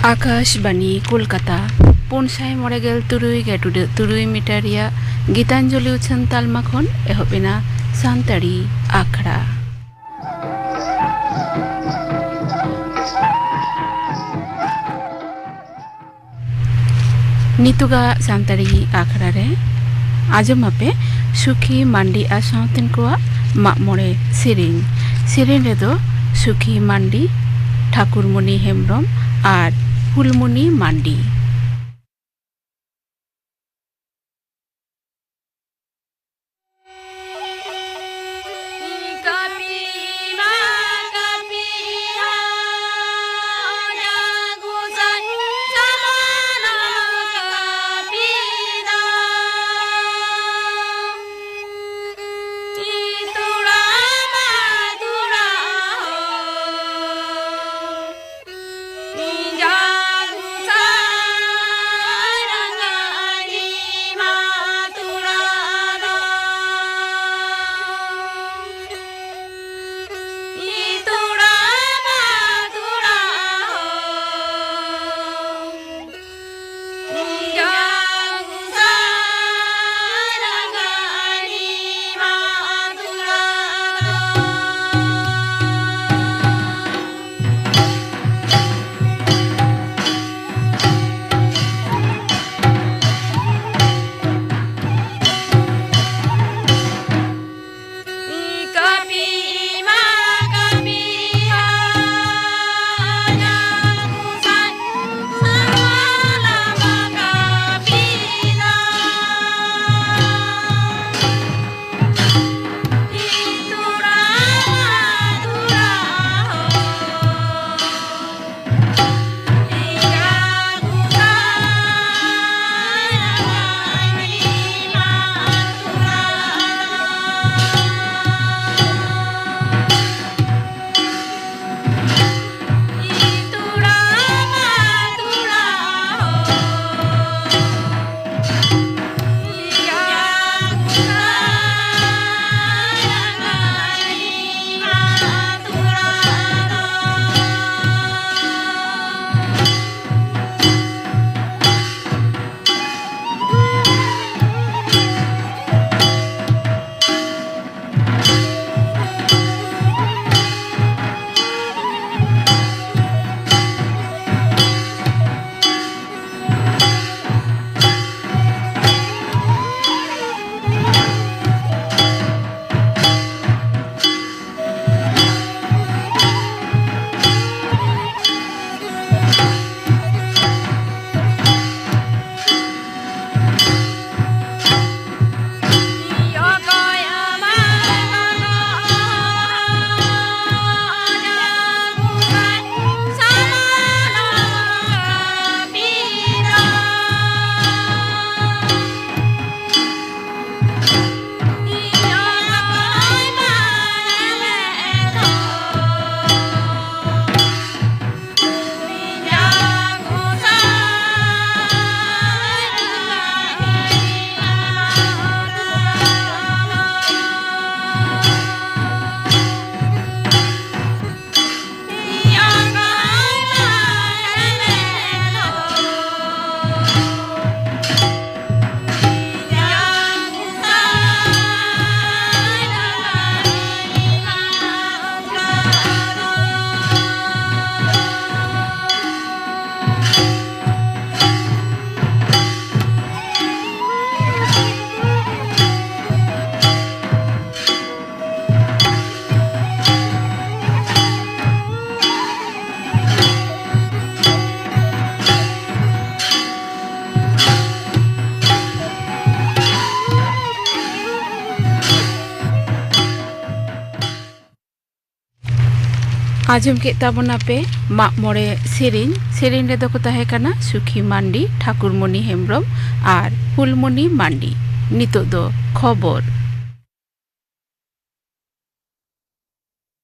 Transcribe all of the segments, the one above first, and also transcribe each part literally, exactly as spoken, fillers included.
ᱟᱠᱟᱥᱵᱟᱱᱤ ᱠᱳᱞᱠᱟᱛᱟ, ᱯᱩᱱ ᱥᱟᱭ ᱢᱚᱬᱮ ᱜᱮᱞ ᱛᱩᱨᱩᱭ ᱜᱮᱴᱩᱰᱟᱹᱜ ᱛᱩᱨᱩᱭ ᱢᱤᱴᱟᱨ ᱨᱮᱭᱟᱜ ᱜᱤᱛᱟᱧᱡᱚᱞᱤ ᱩᱪᱷᱟᱹᱱ ᱛᱟᱞᱢᱟ ᱠᱷᱚᱱ ᱮᱦᱚᱵ ᱮᱱᱟ ᱥᱟᱱᱛᱟᱲᱤ ᱟᱠᱷᱲᱟ᱾ ᱱᱤᱛᱚᱜᱟᱜ ᱥᱟᱱᱛᱟᱲᱤ ᱟᱠᱷᱲᱟ ᱨᱮ ᱟᱸᱡᱚᱢ ᱟᱯᱮ ᱥᱩᱠᱷᱤ ᱢᱟᱱᱰᱤ ᱟᱨ ᱥᱟᱶᱛᱮᱱ ᱠᱚᱣᱟᱜ ᱢᱟᱜ ᱢᱚᱬᱮ ᱥᱮᱨᱮᱧ᱾ ᱥᱮᱨᱮᱧ ᱨᱮᱫᱚ ᱥᱩᱠᱷᱤ ᱢᱟᱱᱰᱤ, ᱴᱷᱟᱠᱩᱨᱢᱚᱱᱤ ᱦᱮᱢᱵᱨᱚᱢ ᱟᱨ ᱯᱷᱩᱞᱢᱚᱱᱤ ᱢᱟᱱᱰᱤ᱾ ᱟᱸᱡᱚᱢ ᱠᱮᱫ ᱛᱟᱵᱚᱱᱟᱯᱮ ᱢᱟᱜ ᱢᱚᱬᱮ ᱥᱮᱨᱮᱧ᱾ ᱥᱮᱨᱮᱧ ᱨᱮᱫᱚ ᱠᱚ ᱛᱟᱦᱮᱸ ᱠᱟᱱᱟ ᱥᱩᱠᱷᱤ ᱢᱟᱱᱰᱤ, ᱴᱷᱟᱠᱩᱨᱢᱚᱱᱤ ᱦᱮᱢᱵᱨᱚᱢ ᱟᱨ ᱯᱷᱩᱞᱢᱚᱱᱤ ᱢᱟᱱᱰᱤ᱾ ᱱᱤᱛᱚᱜ ᱫᱚ ᱠᱷᱚᱵᱚᱨ᱾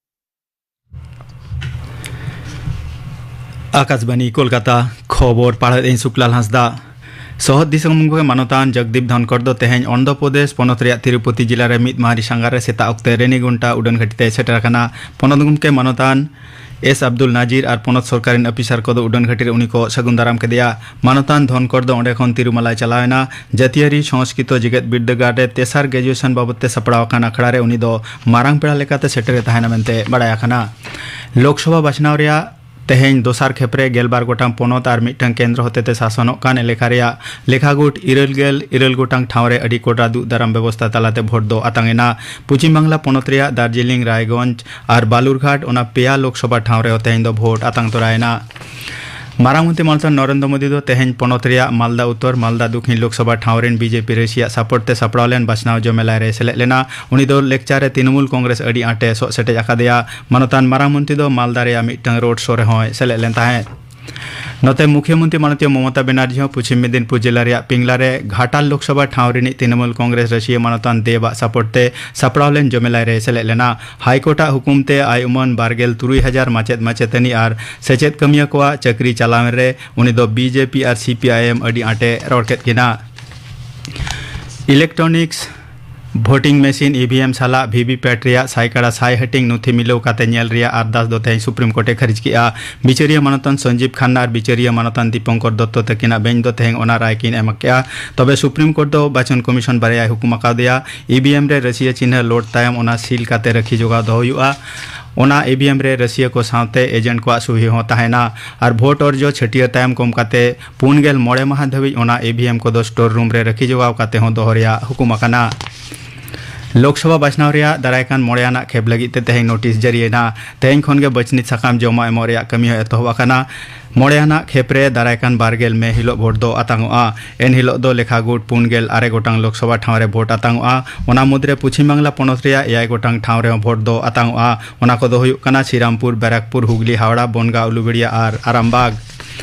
ᱟᱠᱟᱥᱵᱟᱱᱤ ᱠᱳᱞᱠᱟᱛᱟ, ᱠᱷᱚᱵᱚᱨ ᱯᱟᱲᱦᱟᱣᱮᱫ ᱟᱹᱧ ᱥᱩᱠᱞᱟᱞ ᱦᱟᱸᱥᱫᱟ᱾ ᱥᱚᱦᱚᱫ ᱫᱤᱥᱚᱢ ᱜᱚᱢᱠᱮ ᱢᱟᱱᱚᱛᱟᱱ ᱡᱚᱜᱽᱫᱤᱯ ᱫᱷᱚᱱᱠᱚᱨ ᱫᱚ ᱛᱮᱦᱮᱧ ᱚᱱᱫᱷᱨᱚ ᱯᱨᱚᱫᱮᱥ ᱯᱚᱱᱚᱛ ᱨᱮᱭᱟᱜ ᱛᱤᱨᱩᱯᱚᱛᱤ ᱡᱤᱞᱟ ᱨᱮ ᱢᱤᱫ ᱢᱟᱦᱟᱨᱤ ᱥᱟᱸᱜᱷᱟᱨ ᱨᱮ ᱥᱮᱛᱟᱜ ᱚᱠᱛᱮ ᱨᱮᱱᱤᱜᱩᱱᱴᱟ ᱩᱰᱟᱹᱱ ᱜᱷᱟᱹᱴᱤ ᱛᱮᱭ ᱥᱮᱴᱮᱨ ᱟᱠᱟᱱᱟ᱾ ᱯᱚᱱᱚᱛ ᱜᱚᱢᱠᱮ ᱢᱟᱱᱚᱛᱟᱱ ᱮᱥ ᱟᱵᱫᱩᱞ ᱱᱟᱡᱤᱨ ᱟᱨ ᱯᱚᱱᱚᱛ ᱥᱚᱨᱠᱟᱨ ᱨᱮᱱ ᱚᱯᱷᱤᱥᱟᱨ ᱠᱚᱫᱚ ᱩᱰᱟᱹᱱ ᱜᱷᱟᱹᱴᱤ ᱨᱮ ᱩᱱᱤ ᱠᱚ ᱥᱟᱹᱜᱩᱱ ᱫᱟᱨᱟᱢ ᱠᱮᱫᱮᱭᱟ᱾ ᱢᱟᱱᱚᱛᱟᱱ ᱫᱷᱚᱱᱠᱚᱨ ᱫᱚ ᱚᱸᱰᱮ ᱠᱷᱚᱱ ᱛᱤᱨᱩᱢᱟᱞᱟᱭ ᱪᱟᱞᱟᱣ ᱮᱱᱟ᱾ ᱡᱟᱹᱛᱤᱭᱟᱹᱨᱤ ᱥᱚᱝᱥᱠᱨᱤᱛᱚ ᱡᱮᱜᱮᱛ ᱵᱤᱨᱫᱟᱹᱜᱟᱲ ᱨᱮ ᱛᱮᱥᱟᱨ ᱜᱨᱮᱡᱩᱭᱮᱥᱚᱱ ᱵᱟᱵᱚᱫ ᱛᱮ ᱥᱟᱯᱲᱟᱣ ᱟᱠᱟᱱ ᱟᱠᱷᱲᱟ ᱨᱮ ᱩᱱᱤ ᱫᱚ ᱢᱟᱨᱟᱝ ᱯᱮᱲᱟ ᱞᱮᱠᱟᱛᱮ ᱥᱮᱴᱮᱨ ᱮ ᱛᱟᱦᱮᱱᱟ ᱢᱮᱱᱛᱮ ᱵᱟᱲᱟᱭ ᱟᱠᱟᱱᱟ᱾ ᱞᱳᱠᱥᱚᱵᱷᱟ ᱵᱟᱪᱷᱱᱟᱣ ᱨᱮᱭᱟᱜ ᱛᱮᱦᱮᱧ ᱫᱚᱥᱟᱨ ᱠᱷᱮᱯ ᱨᱮ ᱜᱮᱞᱵᱟᱨ ᱜᱚᱴᱟᱝ ᱯᱚᱱᱚᱛ ᱟᱨ ᱢᱤᱫᱴᱟᱝ ᱠᱮᱱᱫᱨᱚ ᱦᱚᱛᱮᱛᱮ ᱥᱟᱥᱚᱱᱚᱜ ᱠᱟᱱ ᱮᱞᱮᱠᱟ ᱨᱮᱭᱟᱜ ᱞᱮᱠᱷᱟᱜᱩᱴ ᱤᱨᱟᱹᱞ ᱜᱮᱞ ᱤᱨᱟᱹᱞ ᱜᱚᱴᱟᱝ ᱴᱷᱟᱶ ᱨᱮ ᱟᱹᱰᱤ ᱠᱚᱰᱨᱟ ᱫᱩᱜ ᱫᱟᱨᱟᱢ ᱵᱮᱵᱚᱥᱛᱟ ᱛᱟᱞᱟᱛᱮ ᱵᱷᱳᱴ ᱫᱚ ᱟᱛᱟᱝ ᱮᱱᱟ᱾ ᱯᱚᱪᱷᱤᱢ ᱵᱟᱝᱞᱟ ᱯᱚᱱᱚᱛ ᱨᱮᱭᱟᱜ ᱫᱟᱨᱡᱤᱞᱤᱝ, ᱨᱟᱭᱜᱚᱸᱡᱽ ᱟᱨ ᱵᱟᱞᱩᱨᱜᱷᱟᱴ, ᱚᱱᱟ ᱯᱮᱭᱟ ᱞᱳᱠᱥᱚᱵᱷᱟ ᱴᱷᱟᱶ ᱨᱮᱦᱚᱸ ᱛᱮᱦᱮᱧ ᱫᱚ ᱵᱷᱳᱴ ᱟᱛᱟᱝ ᱛᱚᱨᱟᱭᱮᱱᱟ᱾ ᱢᱟᱨᱟᱝ ᱢᱚᱱᱛᱨᱤ ᱢᱟᱱᱚᱛᱟᱱ ᱱᱚᱨᱮᱱᱫᱨᱚ ᱢᱳᱫᱤ ᱫᱚ ᱛᱮᱦᱮᱧ ᱯᱚᱱᱚᱛ ᱨᱮᱭᱟᱜ ᱢᱟᱞᱫᱟ ᱩᱛᱛᱚᱨ, ᱢᱟᱞᱫᱟ ᱫᱚᱠᱷᱤᱱ ᱞᱳᱠᱥᱚᱵᱷᱟ ᱴᱷᱟᱶ ᱨᱮᱱ ᱵᱤᱡᱮᱯᱤ ᱨᱟᱹᱥᱤᱭᱟᱜ ᱥᱟᱯᱳᱨᱴ ᱛᱮ ᱥᱟᱯᱲᱟᱣ ᱞᱮᱱ ᱵᱟᱪᱷᱱᱟᱣ ᱡᱚᱢᱮᱞᱟᱭ ᱨᱮ ᱥᱮᱞᱮᱫ ᱞᱮᱱᱟ᱾ ᱩᱱᱤ ᱫᱚ ᱞᱮᱠᱪᱟᱨ ᱨᱮ ᱛᱨᱤᱱᱚᱢᱩᱞ ᱠᱚᱝᱜᱨᱮᱥ ᱟᱹᱰᱤ ᱟᱸᱴᱮ ᱥᱚᱜ ᱥᱮᱴᱮᱡ ᱟᱠᱟᱫᱮᱭᱟ᱾ ᱢᱟᱱᱚᱛᱟᱱ ᱢᱟᱨᱟᱝ ᱢᱚᱱᱛᱨᱤ ᱫᱚ ᱢᱟᱞᱫᱟ ᱨᱮᱭᱟᱜ ᱢᱤᱫᱴᱟᱝ ᱨᱳᱰ ᱥᱳ ᱨᱮᱦᱚᱸᱭ ᱥᱮᱞᱮᱫ ᱞᱮᱱ ᱛᱟᱦᱮᱸᱫ᱾ ᱱᱚᱛᱮ ᱢᱩᱠᱷᱭᱟᱹ ᱢᱚᱱᱛᱨᱤ ᱢᱟᱱᱚᱛᱤᱭᱟᱹ ᱢᱚᱢᱚᱛᱟ ᱵᱮᱱᱟᱨᱡᱤ ᱦᱚᱸ ᱯᱚᱪᱷᱤᱢ ᱢᱮᱫᱤᱱᱯᱩᱨ ᱡᱮᱞᱟ ᱨᱮᱭᱟᱜ ᱯᱤᱝᱞᱟ ᱨᱮ ᱜᱷᱟᱴᱟᱞ ᱞᱳᱠᱥᱚᱵᱷᱟ ᱴᱷᱟᱶ ᱨᱤᱱᱤᱡ ᱛᱨᱤᱱᱚᱢᱩᱞ ᱠᱚᱝᱜᱨᱮᱥ ᱨᱟᱹᱥᱤᱭᱟᱹ ᱢᱟᱱᱚᱛᱟᱱ ᱫᱮᱵᱽ ᱟᱜ ᱥᱟᱯᱳᱨᱴ ᱛᱮ ᱥᱟᱯᱲᱟᱣ ᱞᱮᱱ ᱡᱚᱢᱮᱞᱟᱭ ᱨᱮ ᱥᱮᱞᱮᱫ ᱞᱮᱱᱟ᱾ ᱦᱟᱭᱠᱳᱨᱴ ᱟᱜ ᱦᱩᱠᱩᱢ ᱛᱮ ᱟᱭ ᱩᱢᱟᱹᱱ ᱵᱟᱨᱜᱮᱞ ᱛᱩᱨᱩᱭ ᱦᱟᱡᱟᱨ ᱢᱟᱪᱮᱫ ᱢᱟᱪᱮᱛᱟᱹᱱᱤ ᱟᱨ ᱥᱮᱪᱮᱫ ᱠᱟᱹᱢᱤᱭᱟᱹ ᱠᱚᱣᱟᱜ ᱪᱟᱹᱠᱨᱤ ᱪᱟᱞᱟᱣᱮᱱ ᱨᱮ ᱩᱱᱤ ᱫᱚ ᱵᱤᱡᱮᱯᱤ ᱟᱨ ᱥᱤᱯᱤᱟᱭᱮᱢ ᱟᱹᱰᱤ ᱟᱸᱴᱮ ᱨᱚᱲ ᱠᱮᱫ ᱠᱤᱱᱟ᱾ ᱤᱞᱮᱠᱴᱨᱚᱱᱤᱠᱥ ᱵᱷᱳᱴᱤᱝ ᱢᱮᱥᱤᱱ, ᱤ ᱵᱷᱤ ᱮᱢ, ᱥᱟᱞᱟᱜ ᱵᱷᱤ ᱵᱷᱤ ᱯᱮᱴ ᱨᱮᱭᱟᱜ ᱥᱟᱭᱠᱟᱲᱟ ᱥᱟᱭ ᱦᱟᱹᱴᱤᱧ ᱱᱩᱛᱷᱤ ᱢᱤᱞᱟᱹᱣ ᱠᱟᱛᱮ ᱧᱮᱞ ᱨᱮᱭᱟᱜ ᱟᱨᱫᱟᱥ ᱫᱚ ᱛᱮᱦᱮᱧ ᱥᱩᱯᱨᱤᱢ ᱠᱳᱨᱴ ᱮ ᱠᱷᱟᱹᱨᱤᱡ ᱠᱮᱫᱼᱟ᱾ ᱵᱤᱪᱟᱹᱨᱤᱭᱟᱹ ᱢᱟᱱᱚᱛᱟᱱ ᱥᱚᱧᱡᱤᱵᱽ ᱠᱷᱟᱱᱱᱟ ᱟᱨ ᱵᱤᱪᱟᱹᱨᱤᱭᱟᱹ ᱢᱟᱱᱚᱛᱟᱱ ᱫᱤᱯᱚᱝᱠᱚᱨ ᱫᱚᱛᱛᱚ ᱛᱟᱹᱠᱤᱱᱟᱜ ᱵᱮᱧᱪ ᱫᱚ ᱛᱮᱦᱮᱧ ᱚᱱᱟ ᱨᱟᱭ ᱠᱤᱱ ᱮᱢ ᱠᱮᱫᱼᱟ᱾ ᱛᱚᱵᱮ ᱥᱩᱯᱨᱤᱢ ᱠᱳᱨᱴ ᱫᱚ ᱵᱟᱪᱚᱱ ᱠᱚᱢᱤᱥᱚᱱ ᱵᱟᱨᱭᱟᱭ ᱦᱩᱠᱩᱢ ᱟᱠᱟᱣᱫᱮᱭᱟ᱾ ᱤ ᱵᱷᱤ ᱮᱢ ᱨᱮ ᱨᱟᱹᱥᱤᱭᱟᱹ ᱪᱤᱱᱦᱟᱹ ᱞᱳᱰ ᱛᱟᱭᱚᱢ ᱚᱱᱟ ᱥᱤᱞ ᱠᱟᱛᱮ ᱨᱟᱹᱠᱷᱤ ᱡᱚᱜᱟᱣ ᱫᱚᱦᱚ ᱦᱩᱭᱩᱜᱼᱟ᱾ ᱚᱱᱟ ᱤ ᱵᱷᱤ ᱮᱢ ᱨᱮ ᱨᱟᱹᱥᱤᱭᱟᱹ ᱠᱚ ᱥᱟᱶᱛᱮ ᱮᱡᱮᱱᱴ ᱠᱚᱣᱟᱜ ᱥᱩᱦᱤ ᱦᱚᱸ ᱛᱟᱦᱮᱱᱟ ᱟᱨ ᱵᱷᱳᱴ ᱚᱨᱡᱚ ᱪᱷᱟᱹᱴᱭᱟᱹᱨ ᱛᱟᱭᱚᱢ ᱠᱚᱢ ᱠᱟᱛᱮ ᱯᱩᱱ ᱜᱮᱞ ᱢᱚᱬᱮ ᱢᱟᱦᱟ ᱫᱷᱟᱹᱵᱤᱡ ᱚᱱᱟ ᱤ ᱵᱷᱤ ᱮᱢ ᱠᱚᱫᱚ ᱥᱴᱳᱨ ᱨᱩᱢ ᱨᱮ ᱨᱟᱹᱠᱷᱤ ᱡᱚᱜᱟᱣ ᱠᱟᱛᱮ ᱦᱚᱸ ᱫᱚᱦᱚ ᱨᱮᱭᱟᱜ ᱦᱩᱠᱩᱢ ᱟᱠᱟᱱᱟ᱾ ᱞᱳᱠᱥᱚᱵᱷᱟ ᱵᱟᱪᱷᱱᱟᱣ ᱨᱮᱭᱟᱜ ᱫᱟᱨᱟᱭ ᱠᱟᱱ ᱢᱚᱬᱮ ᱟᱱᱟᱜ ᱠᱷᱮᱯ ᱞᱟᱹᱜᱤᱫ ᱛᱮ ᱛᱮᱦᱮᱧ ᱱᱳᱴᱤᱥ ᱡᱟᱹᱨᱤ ᱮᱱᱟ᱾ ᱛᱮᱦᱮᱧ ᱠᱷᱚᱱ ᱜᱮ ᱵᱟᱪᱷᱱᱤ ᱥᱟᱠᱟᱢ ᱡᱚᱢᱟ ᱮᱢᱚᱜ ᱨᱮᱭᱟᱜ ᱠᱟᱹᱢᱤ ᱦᱚᱸ ᱮᱛᱚᱦᱚᱵ ᱟᱠᱟᱱᱟ᱾ ᱢᱚᱬᱮ ᱟᱱᱟᱜ ᱠᱷᱮᱯ ᱨᱮ ᱫᱟᱨᱟᱭ ᱠᱟᱱ ᱵᱟᱨ ᱜᱮᱞ ᱢᱮ ᱦᱤᱞᱳᱜ ᱵᱷᱳᱴ ᱫᱚ ᱟᱛᱟᱝᱚᱜᱼᱟ᱾ ᱮᱱ ᱦᱤᱞᱳᱜ ᱫᱚ ᱞᱮᱠᱷᱟ ᱜᱩᱴ ᱯᱩᱱ ᱜᱮᱞ ᱟᱨᱮ ᱜᱚᱴᱟᱝ ᱞᱳᱠᱥᱚᱵᱷᱟ ᱴᱷᱟᱶ ᱨᱮ ᱵᱷᱳᱴ ᱟᱛᱟᱝᱚᱜᱼᱟ᱾ ᱚᱱᱟ ᱢᱩᱫᱽᱨᱮ ᱯᱚᱪᱷᱤᱢ ᱵᱟᱝᱞᱟ ᱯᱚᱱᱚᱛ ᱨᱮᱭᱟᱜ ᱮᱭᱟᱭ ᱜᱚᱴᱟᱝ ᱴᱷᱟᱶ ᱨᱮᱦᱚᱸ ᱵᱷᱳᱴ ᱫᱚ ᱟᱛᱟᱝᱚᱜᱼᱟ᱾ ᱚᱱᱟ ᱠᱚᱫᱚ ᱦᱩᱭᱩᱜ ᱠᱟᱱᱟ ᱥᱨᱤᱨᱟᱢᱯᱩᱨ, ᱵᱮᱨᱟᱠᱯᱩᱨ, ᱦᱩᱜᱽᱞᱤ, ᱦᱟᱣᱲᱟ, ᱵᱚᱱᱜᱟ, ᱩᱞᱩᱵᱮᱲᱤᱭᱟ ᱟᱨ ᱟᱨᱟᱢᱵᱟᱜᱽ᱾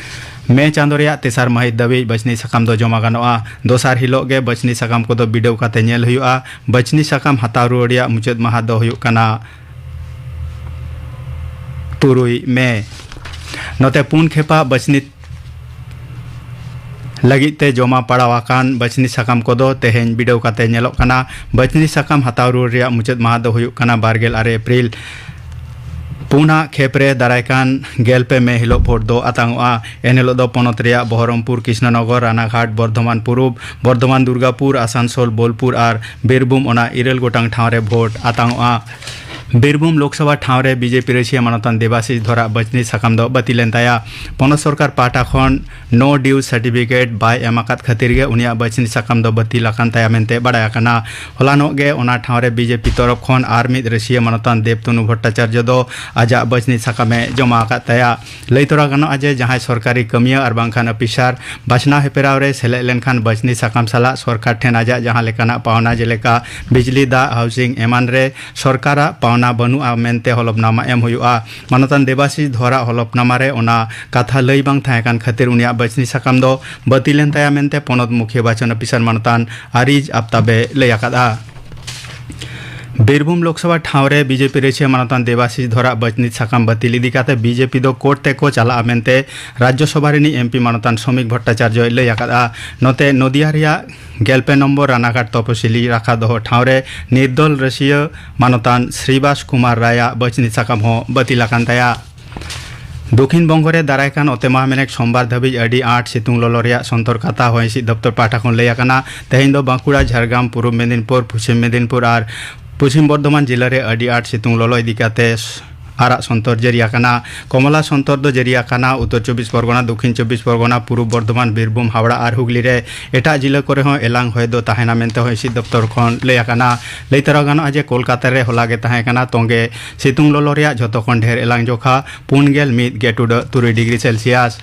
ᱢᱮ ᱪᱟᱸᱫᱳ ᱨᱮᱭᱟᱜ ᱛᱮᱥᱟᱨ ᱢᱟᱹᱦᱤᱛ ᱫᱷᱟᱹᱵᱤᱡ ᱵᱟᱪᱷᱱᱤ ᱥᱟᱠᱟᱢ ᱫᱚ ᱡᱚᱢᱟ ᱜᱟᱱᱚᱜᱼᱟ᱾ ᱫᱚᱥᱟᱨ ᱦᱤᱞᱳᱜ ᱜᱮ ᱵᱟᱪᱷᱱᱤ ᱥᱟᱠᱟᱢ ᱠᱚᱫᱚ ᱵᱤᱰᱟᱹᱣ ᱠᱟᱛᱮ ᱧᱮᱞ ᱦᱩᱭᱩᱜᱼᱟ᱾ ᱵᱟᱪᱷᱱᱤ ᱥᱟᱠᱟᱢ ᱦᱟᱛᱟᱣ ᱨᱩᱣᱟᱹᱲ ᱨᱮᱭᱟᱜ ᱢᱩᱪᱟᱹᱫ ᱢᱟᱦᱟ ᱫᱚ ᱦᱩᱭᱩᱜ ᱠᱟᱱᱟ ᱛᱩᱨᱩᱭ ᱢᱮ᱾ ᱱᱚᱛᱮ ᱯᱩᱱ ᱠᱷᱮᱯᱟ ᱵᱟᱪᱷᱱᱤ ᱞᱟᱹᱜᱤᱫ ᱛᱮ ᱡᱚᱢᱟ ᱯᱟᱲᱟᱣ ᱟᱠᱟᱱ ᱵᱟᱪᱷᱱᱤ ᱥᱟᱠᱟᱢ ᱠᱚᱫᱚ ᱛᱮᱦᱮᱧ ᱵᱤᱰᱟᱹᱣ ᱠᱟᱛᱮ ᱧᱮᱞᱚᱜ ᱠᱟᱱᱟ᱾ ᱵᱟᱪᱷᱱᱤ ᱥᱟᱠᱟᱢ ᱦᱟᱛᱟᱣ ᱨᱩᱣᱟᱹᱲ ᱨᱮᱭᱟᱜ ᱢᱩᱪᱟᱹᱫ ᱢᱟᱦᱟ ᱫᱚ ᱦᱩᱭᱩᱜ ᱠᱟᱱᱟ ᱵᱟᱨ ᱜᱮᱞ ᱟᱨᱮ ᱮᱯᱨᱤᱞ᱾ ᱯᱩᱱᱟᱜ ᱠᱷᱮᱯ ᱨᱮ ᱫᱟᱨᱟᱭ ᱠᱟᱱ ᱜᱮᱞ ᱯᱮ ᱢᱮ ᱦᱤᱞᱳᱜ ᱵᱷᱳᱴ ᱫᱚ ᱟᱛᱟᱝᱚᱜᱼᱟ᱾ ᱮᱱ ᱦᱤᱞᱳᱜ ᱫᱚ ᱯᱚᱱᱚᱛ ᱨᱮᱭᱟᱜ ᱵᱚᱦᱚᱨᱚᱢᱯᱩᱨ, ᱠᱨᱤᱥᱱᱚᱱᱚᱜᱚᱨ, ᱨᱟᱱᱟᱜᱷᱟᱴ, ᱵᱚᱨᱫᱷᱚᱢᱟᱱ ᱯᱩᱨᱩᱵᱽ, ᱵᱚᱨᱫᱷᱚᱢᱟᱱ ᱫᱩᱨᱜᱟᱯᱩᱨ, ᱟᱥᱟᱱᱥᱳᱞ, ᱵᱳᱞᱯᱩᱨ ᱟᱨ ᱵᱤᱨᱵᱷᱩᱢ, ᱚᱱᱟ ᱤᱨᱟᱹᱞ ᱜᱚᱴᱟᱝ ᱴᱷᱟᱶ ᱨᱮ ᱵᱷᱳᱴ ᱟᱛᱟᱝᱚᱜᱼᱟ᱾ ᱵᱤᱨᱵᱷᱩᱢ ᱞᱳᱠᱥᱚᱵᱷᱟ ᱴᱷᱟᱶ ᱨᱮ ᱵᱤᱡᱮᱯᱤ ᱨᱟᱹᱥᱤᱭᱟᱹ ᱢᱟᱱᱚᱛᱟᱱ ᱫᱮᱵᱟᱥᱤᱥ ᱫᱷᱚᱨᱟᱜ ᱵᱟᱪᱷᱱᱤ ᱥᱟᱠᱟᱢ ᱫᱚ ᱵᱟᱹᱛᱤᱞ ᱮᱱ ᱛᱟᱭᱟ᱾ ᱯᱚᱱᱚᱛ ᱥᱚᱨᱠᱟᱨ ᱯᱟᱦᱴᱟ ᱠᱷᱚᱱ ᱱᱳ ᱰᱤᱭᱩ ᱥᱟᱨᱴᱤᱯᱷᱤᱠᱮᱴ ᱵᱟᱭ ᱮᱢ ᱟᱠᱟᱫ ᱠᱷᱟᱹᱛᱤᱨ ᱜᱮ ᱩᱱᱤᱭᱟᱜ ᱵᱟᱪᱷᱱᱤ ᱥᱟᱠᱟᱢ ᱫᱚ ᱵᱟᱹᱛᱤᱞ ᱟᱠᱟᱱ ᱛᱟᱭᱟ ᱢᱮᱱᱛᱮ ᱵᱟᱰᱟᱭ ᱟᱠᱟᱱᱟ᱾ ᱦᱚᱞᱟᱱᱚᱜ ᱜᱮ ᱚᱱᱟ ᱴᱷᱟᱶ ᱨᱮ ᱵᱤᱡᱮᱯᱤ ᱛᱚᱨᱚᱯ ᱠᱷᱚᱱ ᱟᱨ ᱢᱤᱫ ᱨᱟᱹᱥᱤᱭᱟᱹ ᱢᱟᱱᱚᱛᱟᱱ ᱫᱮᱵᱽᱛᱚᱱᱩ ᱵᱷᱚᱴᱴᱟᱪᱟᱨᱡᱚ ᱫᱚ ᱟᱡᱟᱜ ᱵᱟᱪᱷᱱᱤ ᱥᱟᱠᱟᱢ ᱮ ᱡᱚᱢᱟ ᱟᱠᱟᱫ ᱛᱟᱭᱟ᱾ ᱞᱟᱹᱭ ᱛᱚᱨᱟ ᱜᱟᱱᱚᱜᱼᱟ ᱡᱮ ᱡᱟᱦᱟᱸᱭ ᱥᱚᱨᱠᱟᱨᱤ ᱠᱟᱹᱢᱤᱭᱟᱹ ᱟᱨ ᱵᱟᱝᱠᱷᱟᱱ ᱚᱯᱷᱤᱥᱟᱨ ᱵᱟᱪᱷᱱᱟᱣ ᱦᱮᱯᱨᱟᱣ ᱨᱮ ᱥᱮᱞᱮᱫ ᱞᱮᱱᱠᱷᱟᱱ ᱵᱟᱪᱷᱱᱤ ᱥᱟᱠᱟᱢ ᱥᱟᱞᱟᱜ ᱥᱚᱨᱠᱟᱨ ᱴᱷᱮᱱ ᱟᱡᱟᱜ ᱡᱟᱦᱟᱸ ᱞᱮᱠᱟᱱᱟᱜ ᱯᱟᱣᱱᱟ, ᱡᱮᱞᱮᱠᱟ ᱵᱤᱡᱽᱞᱤ, ᱫᱟᱜ, ᱦᱟᱣᱥᱤᱝ ᱮᱢᱟᱱ ᱨᱮ ᱥᱚᱨᱠᱟᱨᱟᱜ ᱯᱟᱣᱱᱟ ᱵᱟᱹᱱᱩᱜᱼᱟ ᱢᱮᱱᱛᱮ ᱦᱚᱞᱚᱯᱱᱟᱢᱟ ᱮᱢ ᱦᱩᱭᱩᱜᱼᱟ᱾ ᱢᱟᱱᱚᱛᱟᱱ ᱫᱮᱵᱟᱥᱤᱥ ᱫᱷᱚᱨᱟᱜ ᱦᱚᱞᱚᱯᱱᱟᱢᱟ ᱨᱮ ᱚᱱᱟ ᱠᱟᱛᱷᱟ ᱞᱟᱹᱭ ᱵᱟᱝ ᱛᱟᱦᱮᱸ ᱠᱟᱱ ᱠᱷᱟᱹᱛᱤᱨ ᱩᱱᱤᱭᱟᱜ ᱵᱟᱪᱷᱱᱤ ᱥᱟᱠᱟᱢ ᱫᱚ ᱵᱟᱹᱛᱤᱞ ᱮᱱ ᱛᱟᱭᱟ ᱢᱮᱱᱛᱮ ᱯᱚᱱᱚᱛ ᱢᱩᱠᱷᱤᱭᱟᱹ ᱵᱟᱪᱚᱱ ᱚᱯᱷᱤᱥᱟᱨ ᱢᱟᱱᱚᱛᱟᱱ ᱟᱨᱤᱡ ᱟᱯᱛᱟᱵᱮ ᱞᱟᱹᱭ ᱟᱠᱟᱫᱼᱟ᱾ ᱵᱤᱨᱵᱷᱩᱢ ᱞᱳᱠᱥᱚᱵᱷᱟ ᱴᱷᱟᱶ ᱨᱮ ᱵᱤᱡᱮᱯᱤ ᱨᱟᱹᱥᱤᱭᱟᱹ ᱢᱟᱱᱚᱛᱟᱱ ᱫᱮᱵᱟᱥᱤᱥ ᱫᱷᱚᱨᱟᱜ ᱵᱟᱪᱷᱱᱤ ᱥᱟᱠᱟᱢ ᱵᱟᱹᱛᱤᱞ ᱤᱫᱤ ᱠᱟᱛᱮ ᱵᱤᱡᱮᱯᱤ ᱫᱚ ᱠᱳᱨᱴ ᱛᱮᱠᱚ ᱪᱟᱞᱟᱜᱼᱟ ᱢᱮᱱᱛᱮ ᱨᱟᱡᱽᱡᱚᱥᱚᱵᱷᱟ ᱨᱤᱱᱤᱡ ᱮᱢᱯᱤ ᱢᱟᱱᱚᱛᱟᱱ ᱥᱚᱢᱤᱠ ᱵᱷᱚᱴᱴᱟᱪᱟᱨᱡᱚᱭ ᱞᱟᱹᱭ ᱟᱠᱟᱫᱼᱟ᱾ ᱱᱚᱛᱮ ᱱᱚᱫᱤᱭᱟ ᱨᱮᱭᱟᱜ ᱜᱮᱞ ᱯᱮ ᱱᱚᱢᱵᱚᱨ ᱨᱟᱱᱟᱜᱷᱟᱴ ᱛᱚᱯᱚᱥᱤᱞᱤ ᱨᱟᱠᱷᱟ ᱫᱚᱦᱚ ᱴᱷᱟᱶ ᱨᱮ ᱱᱤᱨᱫᱚᱞ ᱨᱟᱹᱥᱤᱭᱟᱹ ᱢᱟᱱᱚᱛᱟᱱ ᱥᱨᱤᱵᱟᱥ ᱠᱩᱢᱟᱨ ᱨᱟᱭᱟᱜ ᱵᱟᱪᱷᱱᱤ ᱥᱟᱠᱟᱢ ᱦᱚᱸ ᱵᱟᱹᱛᱤᱞ ᱟᱠᱟᱱ ᱛᱟᱭᱟ᱾ ᱫᱚᱠᱷᱤᱱ ᱵᱚᱝᱜᱚ ᱨᱮ ᱫᱟᱨᱟᱭ ᱠᱟᱱ ᱚᱛᱮ ᱢᱟᱦᱟ ᱢᱮᱱᱮᱠ ᱥᱳᱢᱵᱟᱨ ᱫᱷᱟᱹᱵᱤᱡ ᱟᱹᱰᱤ ᱟᱸᱴ ᱥᱤᱛᱩᱝ ᱞᱚᱞᱚ ᱨᱮᱭᱟᱜ ᱥᱚᱱᱛᱚᱨ ᱠᱟᱛᱷᱟ ᱦᱚᱭ ᱦᱤᱸᱥᱤᱫ ᱫᱚᱯᱛᱚᱨ ᱯᱟᱦᱴᱟ ᱠᱷᱚᱱ ᱞᱟᱹᱭ ᱟᱠᱟᱱᱟ᱾ ᱛᱮᱦᱮᱧ ᱫᱚ ᱵᱟᱸᱠᱩᱲᱟ, ᱡᱷᱟᱲᱜᱨᱟᱢ, ᱯᱩᱨᱩᱵ ᱢᱮᱫᱤᱱᱯᱩᱨ, ᱯᱚᱪᱷᱤᱢ ᱢᱮᱫᱤᱱᱯᱩᱨ ᱟᱨ ᱯᱚᱪᱷᱤᱢ ᱵᱚᱨᱫᱷᱚᱢᱟᱱ ᱡᱤᱞᱟᱹ ᱨᱮ ᱟᱹᱰᱤ ᱟᱸᱴ ᱥᱤᱛᱩᱝ ᱞᱚᱞᱚ ᱤᱫᱤ ᱠᱟᱛᱮ ᱟᱨᱟᱜ ᱥᱚᱱᱛᱚᱨ ᱡᱟᱹᱨᱤ ᱟᱠᱟᱱᱟ᱾ ᱠᱚᱢᱚᱞᱟ ᱥᱚᱱᱛᱚᱨ ᱫᱚ ᱡᱟᱹᱨᱤ ᱟᱠᱟᱱᱟ ᱩᱛᱛᱚᱨ ᱪᱚᱵᱵᱤᱥ ᱯᱚᱨᱜᱚᱱᱟ, ᱫᱚᱠᱷᱤᱱ ᱪᱚᱵᱵᱤᱥ ᱯᱚᱨᱜᱚᱱᱟ, ᱯᱩᱨᱩᱵ ᱵᱚᱨᱫᱷᱚᱢᱟᱱ, ᱵᱤᱨᱵᱷᱩᱢ, ᱦᱟᱣᱲᱟ ᱟᱨ ᱦᱩᱜᱽᱞᱤ ᱨᱮ᱾ ᱮᱴᱟᱜ ᱡᱤᱞᱟᱹ ᱠᱚᱨᱮ ᱦᱚᱸ ᱮᱞᱟᱝ ᱦᱚᱭ ᱫᱚ ᱛᱟᱦᱮᱱᱟ ᱢᱮᱱᱛᱮ ᱦᱚᱭ ᱦᱤᱸᱥᱤᱫ ᱫᱚᱯᱛᱚᱨ ᱠᱷᱚᱱ ᱞᱟᱹᱭ ᱟᱠᱟᱱᱟ᱾ ᱞᱟᱹᱭ ᱛᱚᱨᱟ ᱜᱟᱱᱚᱜᱼᱟ ᱡᱮ ᱠᱳᱞᱠᱟᱛᱟ ᱨᱮ ᱦᱚᱞᱟ ᱜᱮ ᱛᱟᱦᱮᱸ ᱠᱟᱱᱟ ᱛᱚᱸᱜᱮ ᱥᱤᱛᱩᱝ ᱞᱚᱞᱚ ᱨᱮᱭᱟᱜ ᱡᱷᱚᱛᱚ ᱠᱷᱚᱱ ᱰᱷᱮᱨ ᱮᱞᱟᱝ ᱡᱚᱠᱷᱟ, ᱯᱩᱱ ᱜᱮᱞ ᱢᱤᱫ ᱜᱮ ᱴᱩᱰᱟᱹᱜ ᱛᱩᱨᱩᱭ ᱰᱤᱜᱽᱨᱤ ᱥᱮᱞᱥᱤᱭᱟᱥ᱾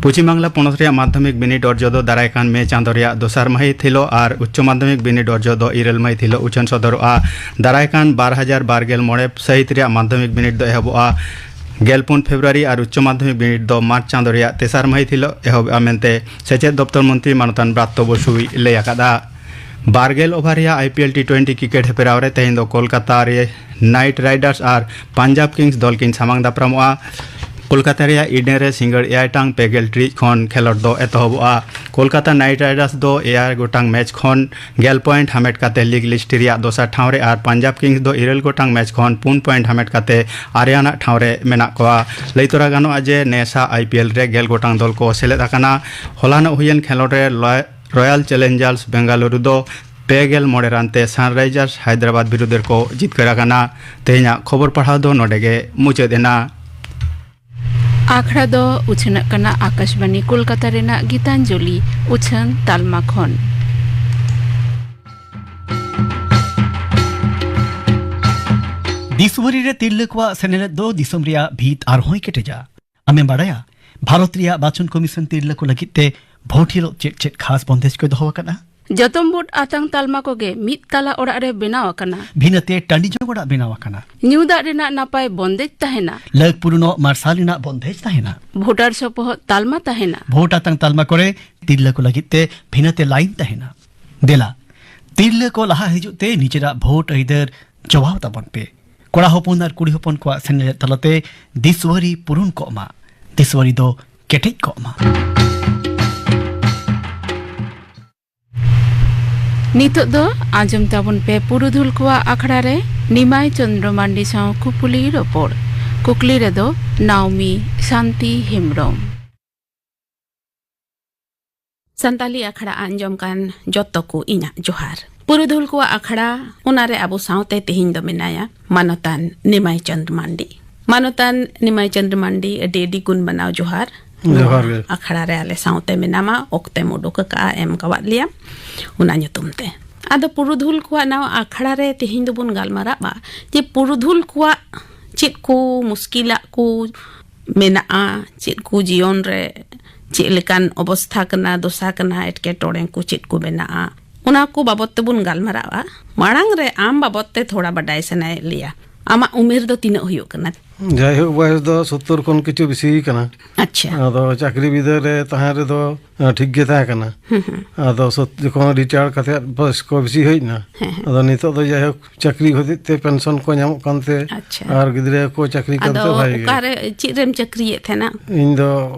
ᱯᱚᱪᱷᱤᱢ ᱵᱟᱝᱞᱟ ᱯᱚᱱᱚᱛ ᱨᱮᱭᱟᱜ ᱢᱟᱫᱽᱫᱷᱚᱢᱤᱠ ᱵᱤᱱᱤᱰ ᱚᱨᱡᱚ ᱫᱚ ᱫᱟᱨᱟᱭ ᱠᱟᱱ ᱢᱮ ᱪᱟᱸᱫᱚ ᱨᱮᱭᱟᱜ ᱫᱚᱥᱟᱨ ᱢᱟᱹᱦᱤᱛ ᱦᱤᱞᱳᱜ ᱟᱨ ᱩᱪᱪᱚ ᱢᱟᱫᱽᱫᱷᱚᱢᱤᱠ ᱵᱤᱱᱤᱰ ᱚᱨᱡᱚ ᱫᱚ ᱤᱨᱟᱹᱞ ᱢᱟᱹᱦᱤᱛ ᱦᱤᱞᱳᱜ ᱩᱪᱷᱟᱹᱱ ᱥᱚᱫᱚᱨᱚᱜᱼᱟ᱾ ᱫᱟᱨᱟᱭ ᱠᱟᱱ ᱵᱟᱨ ᱦᱟᱡᱟᱨ ᱵᱟᱨ ᱜᱮᱞ ᱢᱚᱬᱮ ᱥᱟᱹᱦᱤᱛ ᱨᱮᱭᱟᱜ ᱢᱟᱫᱽᱫᱷᱚᱢᱤᱠ ᱵᱤᱱᱤᱰ ᱫᱚ ᱮᱦᱚᱵᱚᱜᱼᱟ ᱜᱮᱞ ᱯᱩᱱ ᱯᱷᱮᱵᱽᱨᱩᱣᱟᱨᱤ ᱟᱨ ᱩᱪᱪᱚ ᱢᱟᱫᱽᱫᱷᱚᱢᱤᱠ ᱵᱤᱱᱤᱰ ᱫᱚ ᱢᱟᱨᱪ ᱪᱟᱸᱫᱚ ᱨᱮᱭᱟᱜ ᱛᱮᱥᱟᱨ ᱢᱟᱹᱦᱤᱛ ᱦᱤᱞᱳᱜ ᱮᱦᱚᱵᱚᱜᱼᱟ ᱢᱮᱱᱛᱮ ᱥᱮᱪᱮᱫ ᱫᱚᱯᱛᱚᱨ ᱢᱚᱱᱛᱨᱤ ᱢᱟᱱᱚᱛᱟᱱ ᱵᱨᱟᱛᱛᱚ ᱵᱚᱥᱩᱭ ᱞᱟᱹᱭ ᱟᱠᱟᱫᱼᱟ᱾ ᱵᱟᱨ ᱜᱮᱞ ᱳᱵᱷᱟᱨ ᱨᱮᱭᱟᱜ I P L T twenty cricket ᱦᱮᱯᱨᱟᱣ ᱨᱮ ᱛᱮᱦᱮᱧ ᱫᱚ ᱠᱳᱞᱠᱟᱛᱟ ᱨᱮ ᱱᱟᱭᱤᱴ ᱨᱟᱭᱰᱟᱨᱥ ᱟᱨ ᱯᱟᱧᱡᱟᱵᱽ ᱠᱤᱝᱥ ᱫᱚᱞ ᱠᱤᱱ ᱥᱟᱢᱟᱝ ᱫᱟᱯᱨᱟᱢᱚᱜᱼᱟ᱾ ᱠᱳᱞᱠᱟᱛᱟ ᱨᱮᱭᱟᱜ ᱤᱰᱮᱱ ᱨᱮ ᱥᱤᱸᱜᱟᱹᱲ ᱮᱭᱟᱭ ᱴᱟᱲᱟᱝ ᱯᱮ ᱜᱮᱞ ᱴᱤᱲᱤᱡ ᱠᱷᱚᱱ ᱠᱷᱮᱞᱚᱸᱰ ᱫᱚ ᱮᱛᱚᱦᱚᱵᱚᱜᱼᱟ᱾ ᱠᱳᱞᱠᱟᱛᱟ ᱱᱟᱭᱤᱴ ᱨᱟᱭᱰᱟᱨᱥ ᱫᱚ ᱮᱭᱟᱭ ᱜᱚᱴᱟᱝ ᱢᱮᱪ ᱠᱷᱚᱱ ᱜᱮᱞ ᱯᱚᱭᱮᱱᱴ ᱦᱟᱢᱮᱴ ᱠᱟᱛᱮ ᱞᱤᱜᱽ ᱞᱤᱥᱴ ᱨᱮᱭᱟᱜ ᱫᱚᱥᱟᱨ ᱴᱷᱟᱶ ᱨᱮ ᱟᱨ ᱯᱟᱧᱡᱟᱵᱽ ᱠᱤᱝᱥ ᱫᱚ ᱤᱨᱟᱹᱞ ᱜᱚᱴᱟᱝ ᱢᱮᱪ ᱠᱷᱚᱱ ᱯᱩᱱ ᱯᱚᱭᱮᱱᱴ ᱦᱟᱢᱮᱴ ᱠᱟᱛᱮ ᱟᱨᱮᱭᱟᱱᱟᱜ ᱴᱷᱟᱶ ᱨᱮ ᱢᱮᱱᱟᱜ ᱠᱚᱣᱟ᱾ ᱞᱟᱹᱭ ᱛᱚᱨᱟ ᱜᱟᱱᱚᱜᱼᱟ ᱡᱮ ᱱᱮᱥᱟ ᱟᱭ ᱯᱤ ᱮᱞ ᱨᱮ ᱜᱮᱞ ᱜᱚᱴᱟᱝ ᱫᱚᱞ ᱠᱚ ᱥᱮᱞᱮᱫ ᱟᱠᱟᱱᱟ᱾ ᱦᱚᱞᱟᱱᱚᱜ ᱦᱩᱭᱮᱱ ᱠᱷᱮᱞᱚᱸᱰ ᱨᱮ ᱞᱚᱭ-, ᱨᱚᱭᱟᱞ ᱪᱮᱞᱮᱧᱡᱟᱨᱥ ᱵᱮᱝᱜᱟᱞᱩᱨᱩ ᱫᱚ ᱯᱮ ᱜᱮᱞ ᱢᱚᱬᱮ ᱨᱟᱱ ᱛᱮ ᱥᱟᱱᱨᱟᱭᱡᱟᱨᱥ ᱦᱟᱭᱫᱨᱟᱵᱟᱫᱽ ᱵᱤᱨᱩᱫᱷ ᱨᱮᱠᱚ ᱡᱤᱛᱠᱟᱹᱨ ᱟᱠᱟᱱᱟ᱾ ᱛᱮᱦᱮᱧᱟᱜ ᱠᱷᱚᱵᱚᱨ ᱯᱟᱲᱦᱟᱣ ᱫᱚ ᱱᱚᱰᱮ ᱜᱮ ᱢᱩᱪᱟᱹᱫ ᱮᱱᱟ᱾ ᱟᱠᱷᱲᱟ ᱫᱚ ᱩᱪᱷᱟᱹᱱᱚᱜ ᱠᱟᱱᱟ ᱟᱠᱟᱥᱵᱟᱱᱤ ᱠᱳᱞᱠᱟᱛᱟ ᱨᱮᱱᱟᱜ ᱜᱤᱛᱟᱧᱡᱚᱞᱤ ᱩᱪᱷᱟᱹᱱ ᱛᱟᱞᱢᱟ ᱠᱷᱚᱱ᱾ ᱫᱤᱥᱣᱟᱹᱨᱤ ᱨᱮ ᱛᱤᱨᱞᱟᱹ ᱠᱚᱣᱟᱜ ᱥᱮᱱᱮᱞᱮᱫ ᱫᱚ ᱫᱤᱥᱚᱢ ᱨᱮᱭᱟᱜ ᱵᱷᱤᱛ ᱟᱨᱦᱚᱸᱭ ᱠᱮᱴᱮᱡᱟ᱾ ᱟᱢᱮᱢ ᱵᱟᱲᱟᱭᱟ, ᱵᱷᱟᱨᱚᱛ ᱨᱮᱭᱟᱜ ᱵᱟᱪᱷᱚᱱ ᱠᱚᱢᱤᱥᱚᱱ ᱛᱤᱨᱞᱟᱹ ᱠᱚ ᱞᱟᱹᱜᱤᱫ ᱛᱮ ᱵᱷᱳᱴ ᱦᱤᱞᱳᱜ ᱪᱮᱫ ᱪᱮᱫ ᱠᱷᱟᱥ ᱵᱚᱱᱫᱮᱡ ᱠᱚᱭ ᱫᱚᱦᱚ ᱟᱠᱟᱫᱼᱟ? ᱡᱚᱛᱚᱢ ᱵᱷᱳᱴ ᱟᱛᱟᱝ ᱛᱟᱞᱢᱟ ᱠᱚᱜᱮ ᱢᱤᱫ ᱛᱟᱞᱟ ᱚᱲᱟᱜ ᱨᱮ ᱵᱮᱱᱟᱣ ᱟᱠᱟᱱᱟ᱾ ᱵᱷᱤᱱᱟᱹᱛᱮ ᱴᱟᱺᱰᱤ ᱡᱚᱝ ᱚᱲᱟᱜ ᱵᱮᱱᱟᱣ ᱟᱠᱟᱱᱟ᱾ ᱧᱩ ᱫᱟᱜ ᱨᱮᱱᱟᱜ ᱱᱟᱯᱟᱭ ᱵᱚᱱᱫᱮᱡ ᱛᱟᱦᱮᱱᱟ᱾ ᱞᱟᱹᱠ ᱯᱩᱨᱩᱱᱚᱜ ᱢᱟᱨᱥᱟᱞ ᱨᱮᱱᱟᱜ ᱵᱚᱱᱫᱮᱡ ᱛᱟᱦᱮᱱᱟ᱾ ᱵᱷᱳᱴᱟᱨ ᱥᱚᱯᱚᱦᱚᱫ ᱛᱟᱞᱢᱟ ᱛᱟᱦᱮᱱᱟ᱾ ᱵᱷᱳᱴ ᱟᱛᱟᱝ ᱛᱟᱞᱢᱟ ᱠᱚᱨᱮ ᱛᱤᱨᱞᱟᱹ ᱠᱚ ᱞᱟᱹᱜᱤᱫ ᱛᱮ ᱵᱷᱤᱱᱟᱹᱛᱮ ᱞᱟᱭᱤᱱ ᱛᱟᱦᱮᱱᱟ᱾ ᱫᱮᱞᱟ, ᱛᱤᱨᱞᱟᱹ ᱠᱚ ᱞᱟᱦᱟ ᱦᱤᱡᱩᱜ ᱛᱮ ᱱᱤᱡᱮᱨᱟᱜ ᱵᱷᱳᱴ ᱟᱹᱭᱫᱟᱹᱨ ᱪᱚᱣᱟᱣ ᱛᱟᱵᱚᱱ ᱯᱮ᱾ ᱠᱚᱲᱟ ᱦᱚᱯᱚᱱ ᱟᱨ ᱠᱩᱲᱤ ᱦᱚᱯᱚᱱ ᱠᱚᱣᱟᱜ ᱥᱮᱱᱮᱞᱮᱫ ᱛᱟᱞᱟᱛᱮ ᱫᱤᱥᱣᱟᱹᱨᱤ ᱯᱩᱨᱩᱱ ᱠᱚᱜ ᱢᱟ, ᱫᱤᱥᱣᱟᱹᱨᱤ ᱫᱚ ᱠᱮᱴᱮᱡ ᱠᱚᱜ ᱢᱟ᱾ ᱱᱤᱛᱚᱜ ᱫᱚ ᱟᱸᱡᱚᱢ ᱛᱟᱵᱚᱱ ᱯᱮ ᱯᱩᱨᱩᱫᱷᱩᱞ ᱠᱚᱣᱟᱜ ᱟᱠᱷᱲᱟ ᱨᱮ ᱱᱤᱢᱟᱭ ᱪᱚᱸᱫᱽᱨᱚ ᱢᱟᱱᱰᱤ ᱥᱟᱶ ᱠᱩᱯᱩᱞᱤ ᱨᱚᱯᱚᱲ᱾ ᱠᱩᱠᱞᱤ ᱨᱮᱫᱚ ᱱᱟᱣᱢᱤ ᱥᱟᱱᱛᱤ ᱦᱮᱢᱵᱽᱨᱚᱢ᱾ ᱥᱟᱱᱛᱟᱞᱤ ᱟᱠᱷᱲᱟ ᱟᱸᱡᱚᱢ ᱠᱟᱱ ᱡᱚᱛᱚ ᱠᱚ ᱤᱧᱟᱹᱜ ᱡᱚᱦᱟᱨ᱾ ᱯᱩᱨᱩᱫᱷᱩᱞ ᱠᱚᱣᱟᱜ ᱟᱠᱷᱲᱟ, ᱚᱱᱟᱨᱮ ᱟᱵᱚ ᱥᱟᱶᱛᱮ ᱛᱮᱦᱮᱧ ᱫᱚ ᱢᱮᱱᱟᱭᱟ ᱢᱟᱱᱚᱛᱟᱱ ᱱᱤᱢᱟᱭ ᱪᱟᱸᱫᱽ ᱢᱟᱱᱰᱤ᱾ ᱢᱟᱱᱚᱛᱟᱱ ᱱᱤᱢᱟᱭ ᱪᱟᱸᱫᱽ ᱢᱟᱱᱰᱤ, ᱟᱹᱰᱤ ᱟᱹᱰᱤ ᱜᱩᱱ ᱢᱟᱱᱟᱣ ᱡᱚᱦᱟᱨ᱾ ᱡᱚᱦᱟᱨ ᱜᱮ᱾ ᱱᱚᱣᱟ ᱟᱠᱷᱲᱟ ᱨᱮ ᱟᱞᱮ ᱥᱟᱶᱛᱮ ᱢᱮᱱᱟᱢᱟ, ᱚᱠᱛᱮᱢ ᱩᱰᱩᱠ ᱟᱠᱟᱜᱼᱟ, ᱮᱢ ᱠᱟᱣᱟᱫ ᱞᱮᱭᱟ, ᱚᱱᱟ ᱧᱩᱛᱩᱢ ᱛᱮ᱾ ᱟᱫᱚ ᱯᱩᱨᱩᱫᱷᱩᱞ ᱠᱚᱣᱟᱜ ᱱᱟᱣᱟ ᱟᱠᱷᱲᱟ ᱨᱮ ᱛᱮᱦᱮᱧ ᱫᱚᱵᱚᱱ ᱜᱟᱞᱢᱟᱨᱟᱜᱼᱟ ᱡᱮ ᱯᱩᱨᱩᱫᱷᱩᱞ ᱠᱚᱣᱟᱜ ᱪᱮᱫ ᱠᱚ ᱢᱩᱥᱠᱤᱞᱟᱜ ᱠᱚ ᱢᱮᱱᱟᱜᱼᱟ, ᱪᱮᱫ ᱠᱚ ᱡᱤᱭᱚᱱ ᱨᱮ ᱪᱮᱫ ᱞᱮᱠᱟᱱ ᱚᱵᱚᱥᱛᱷᱟ ᱠᱟᱱᱟ, ᱫᱚᱥᱟ ᱠᱟᱱᱟ, ᱮᱴᱠᱮᱴᱚᱬᱮ ᱠᱚ ᱪᱮᱫ ᱠᱚ ᱢᱮᱱᱟᱜᱼᱟ, ᱚᱱᱟ ᱠᱚ ᱵᱟᱵᱚᱛ ᱛᱮᱵᱚᱱ ᱜᱟᱞᱢᱟᱨᱟᱜᱼᱟ᱾ ᱢᱟᱲᱟᱝ ᱨᱮ ᱟᱢ ᱵᱟᱵᱚᱛ ᱛᱮ ᱛᱷᱚᱲᱟ ᱵᱟᱰᱟᱭ ᱥᱟᱱᱟᱭᱮᱫ ᱞᱮᱭᱟ᱾ ᱟᱢᱟᱜ ᱩᱢᱮᱨ ᱫᱚ ᱛᱤᱱᱟᱹᱜ ᱦᱩᱭᱩᱜ ᱠᱟᱱᱟ? ᱡᱟᱭᱦᱳᱠ, ᱵᱚᱭᱮᱥ ᱫᱚ ᱥᱚᱛᱛᱚᱨ ᱠᱷᱚᱱ ᱠᱤᱪᱷᱩ ᱵᱮᱥᱤ ᱠᱟᱱᱟ᱾ ᱟᱪᱪᱷᱟ᱾ ᱟᱫᱚ ᱪᱟᱹᱠᱨᱤ ᱵᱤᱫᱟᱹ ᱨᱮ ᱛᱟᱦᱮᱸ ᱨᱮᱫᱚ, ᱟᱸ, ᱴᱷᱤᱠ ᱜᱮ ᱛᱟᱦᱮᱸ ᱠᱟᱱᱟ᱾ ᱦᱩᱸ, ᱦᱩᱸ᱾ ᱟᱫᱚ ᱥᱚᱛ-, ᱡᱚᱠᱷᱚᱱ ᱨᱤᱴᱟᱭᱟᱨ ᱠᱟᱛᱮ ᱵᱚᱭᱮᱥ ᱠᱚ ᱵᱮᱥᱤ ᱦᱩᱭ ᱮᱱᱟ, ᱦᱮᱸ, ᱦᱮᱸ᱾ ᱟᱫᱚ ᱱᱤᱛᱚᱜ ᱫᱚ ᱡᱟᱭᱦᱳᱠ ᱪᱟᱹᱠᱨᱤ ᱦᱚᱛᱮᱡ ᱛᱮ ᱯᱮᱱᱥᱚᱱ ᱠᱚ ᱧᱟᱢᱚᱜ ᱠᱟᱱᱛᱮ, ᱟᱪᱪᱷᱟ᱾ ᱟᱨ ᱜᱤᱫᱽᱨᱟᱹ ᱠᱚ ᱪᱟᱹᱠᱨᱤ ᱠᱟᱱ ᱟᱫᱚ ᱛᱮ ᱵᱷᱟᱜᱮ ᱜᱮ᱾ ᱚᱠᱟᱨᱮ, ᱪᱮᱫ ᱨᱮᱢ ᱪᱟᱹᱠᱨᱤᱭᱮᱫ ᱛᱟᱦᱮᱱᱟ? ᱤᱧ ᱫᱚ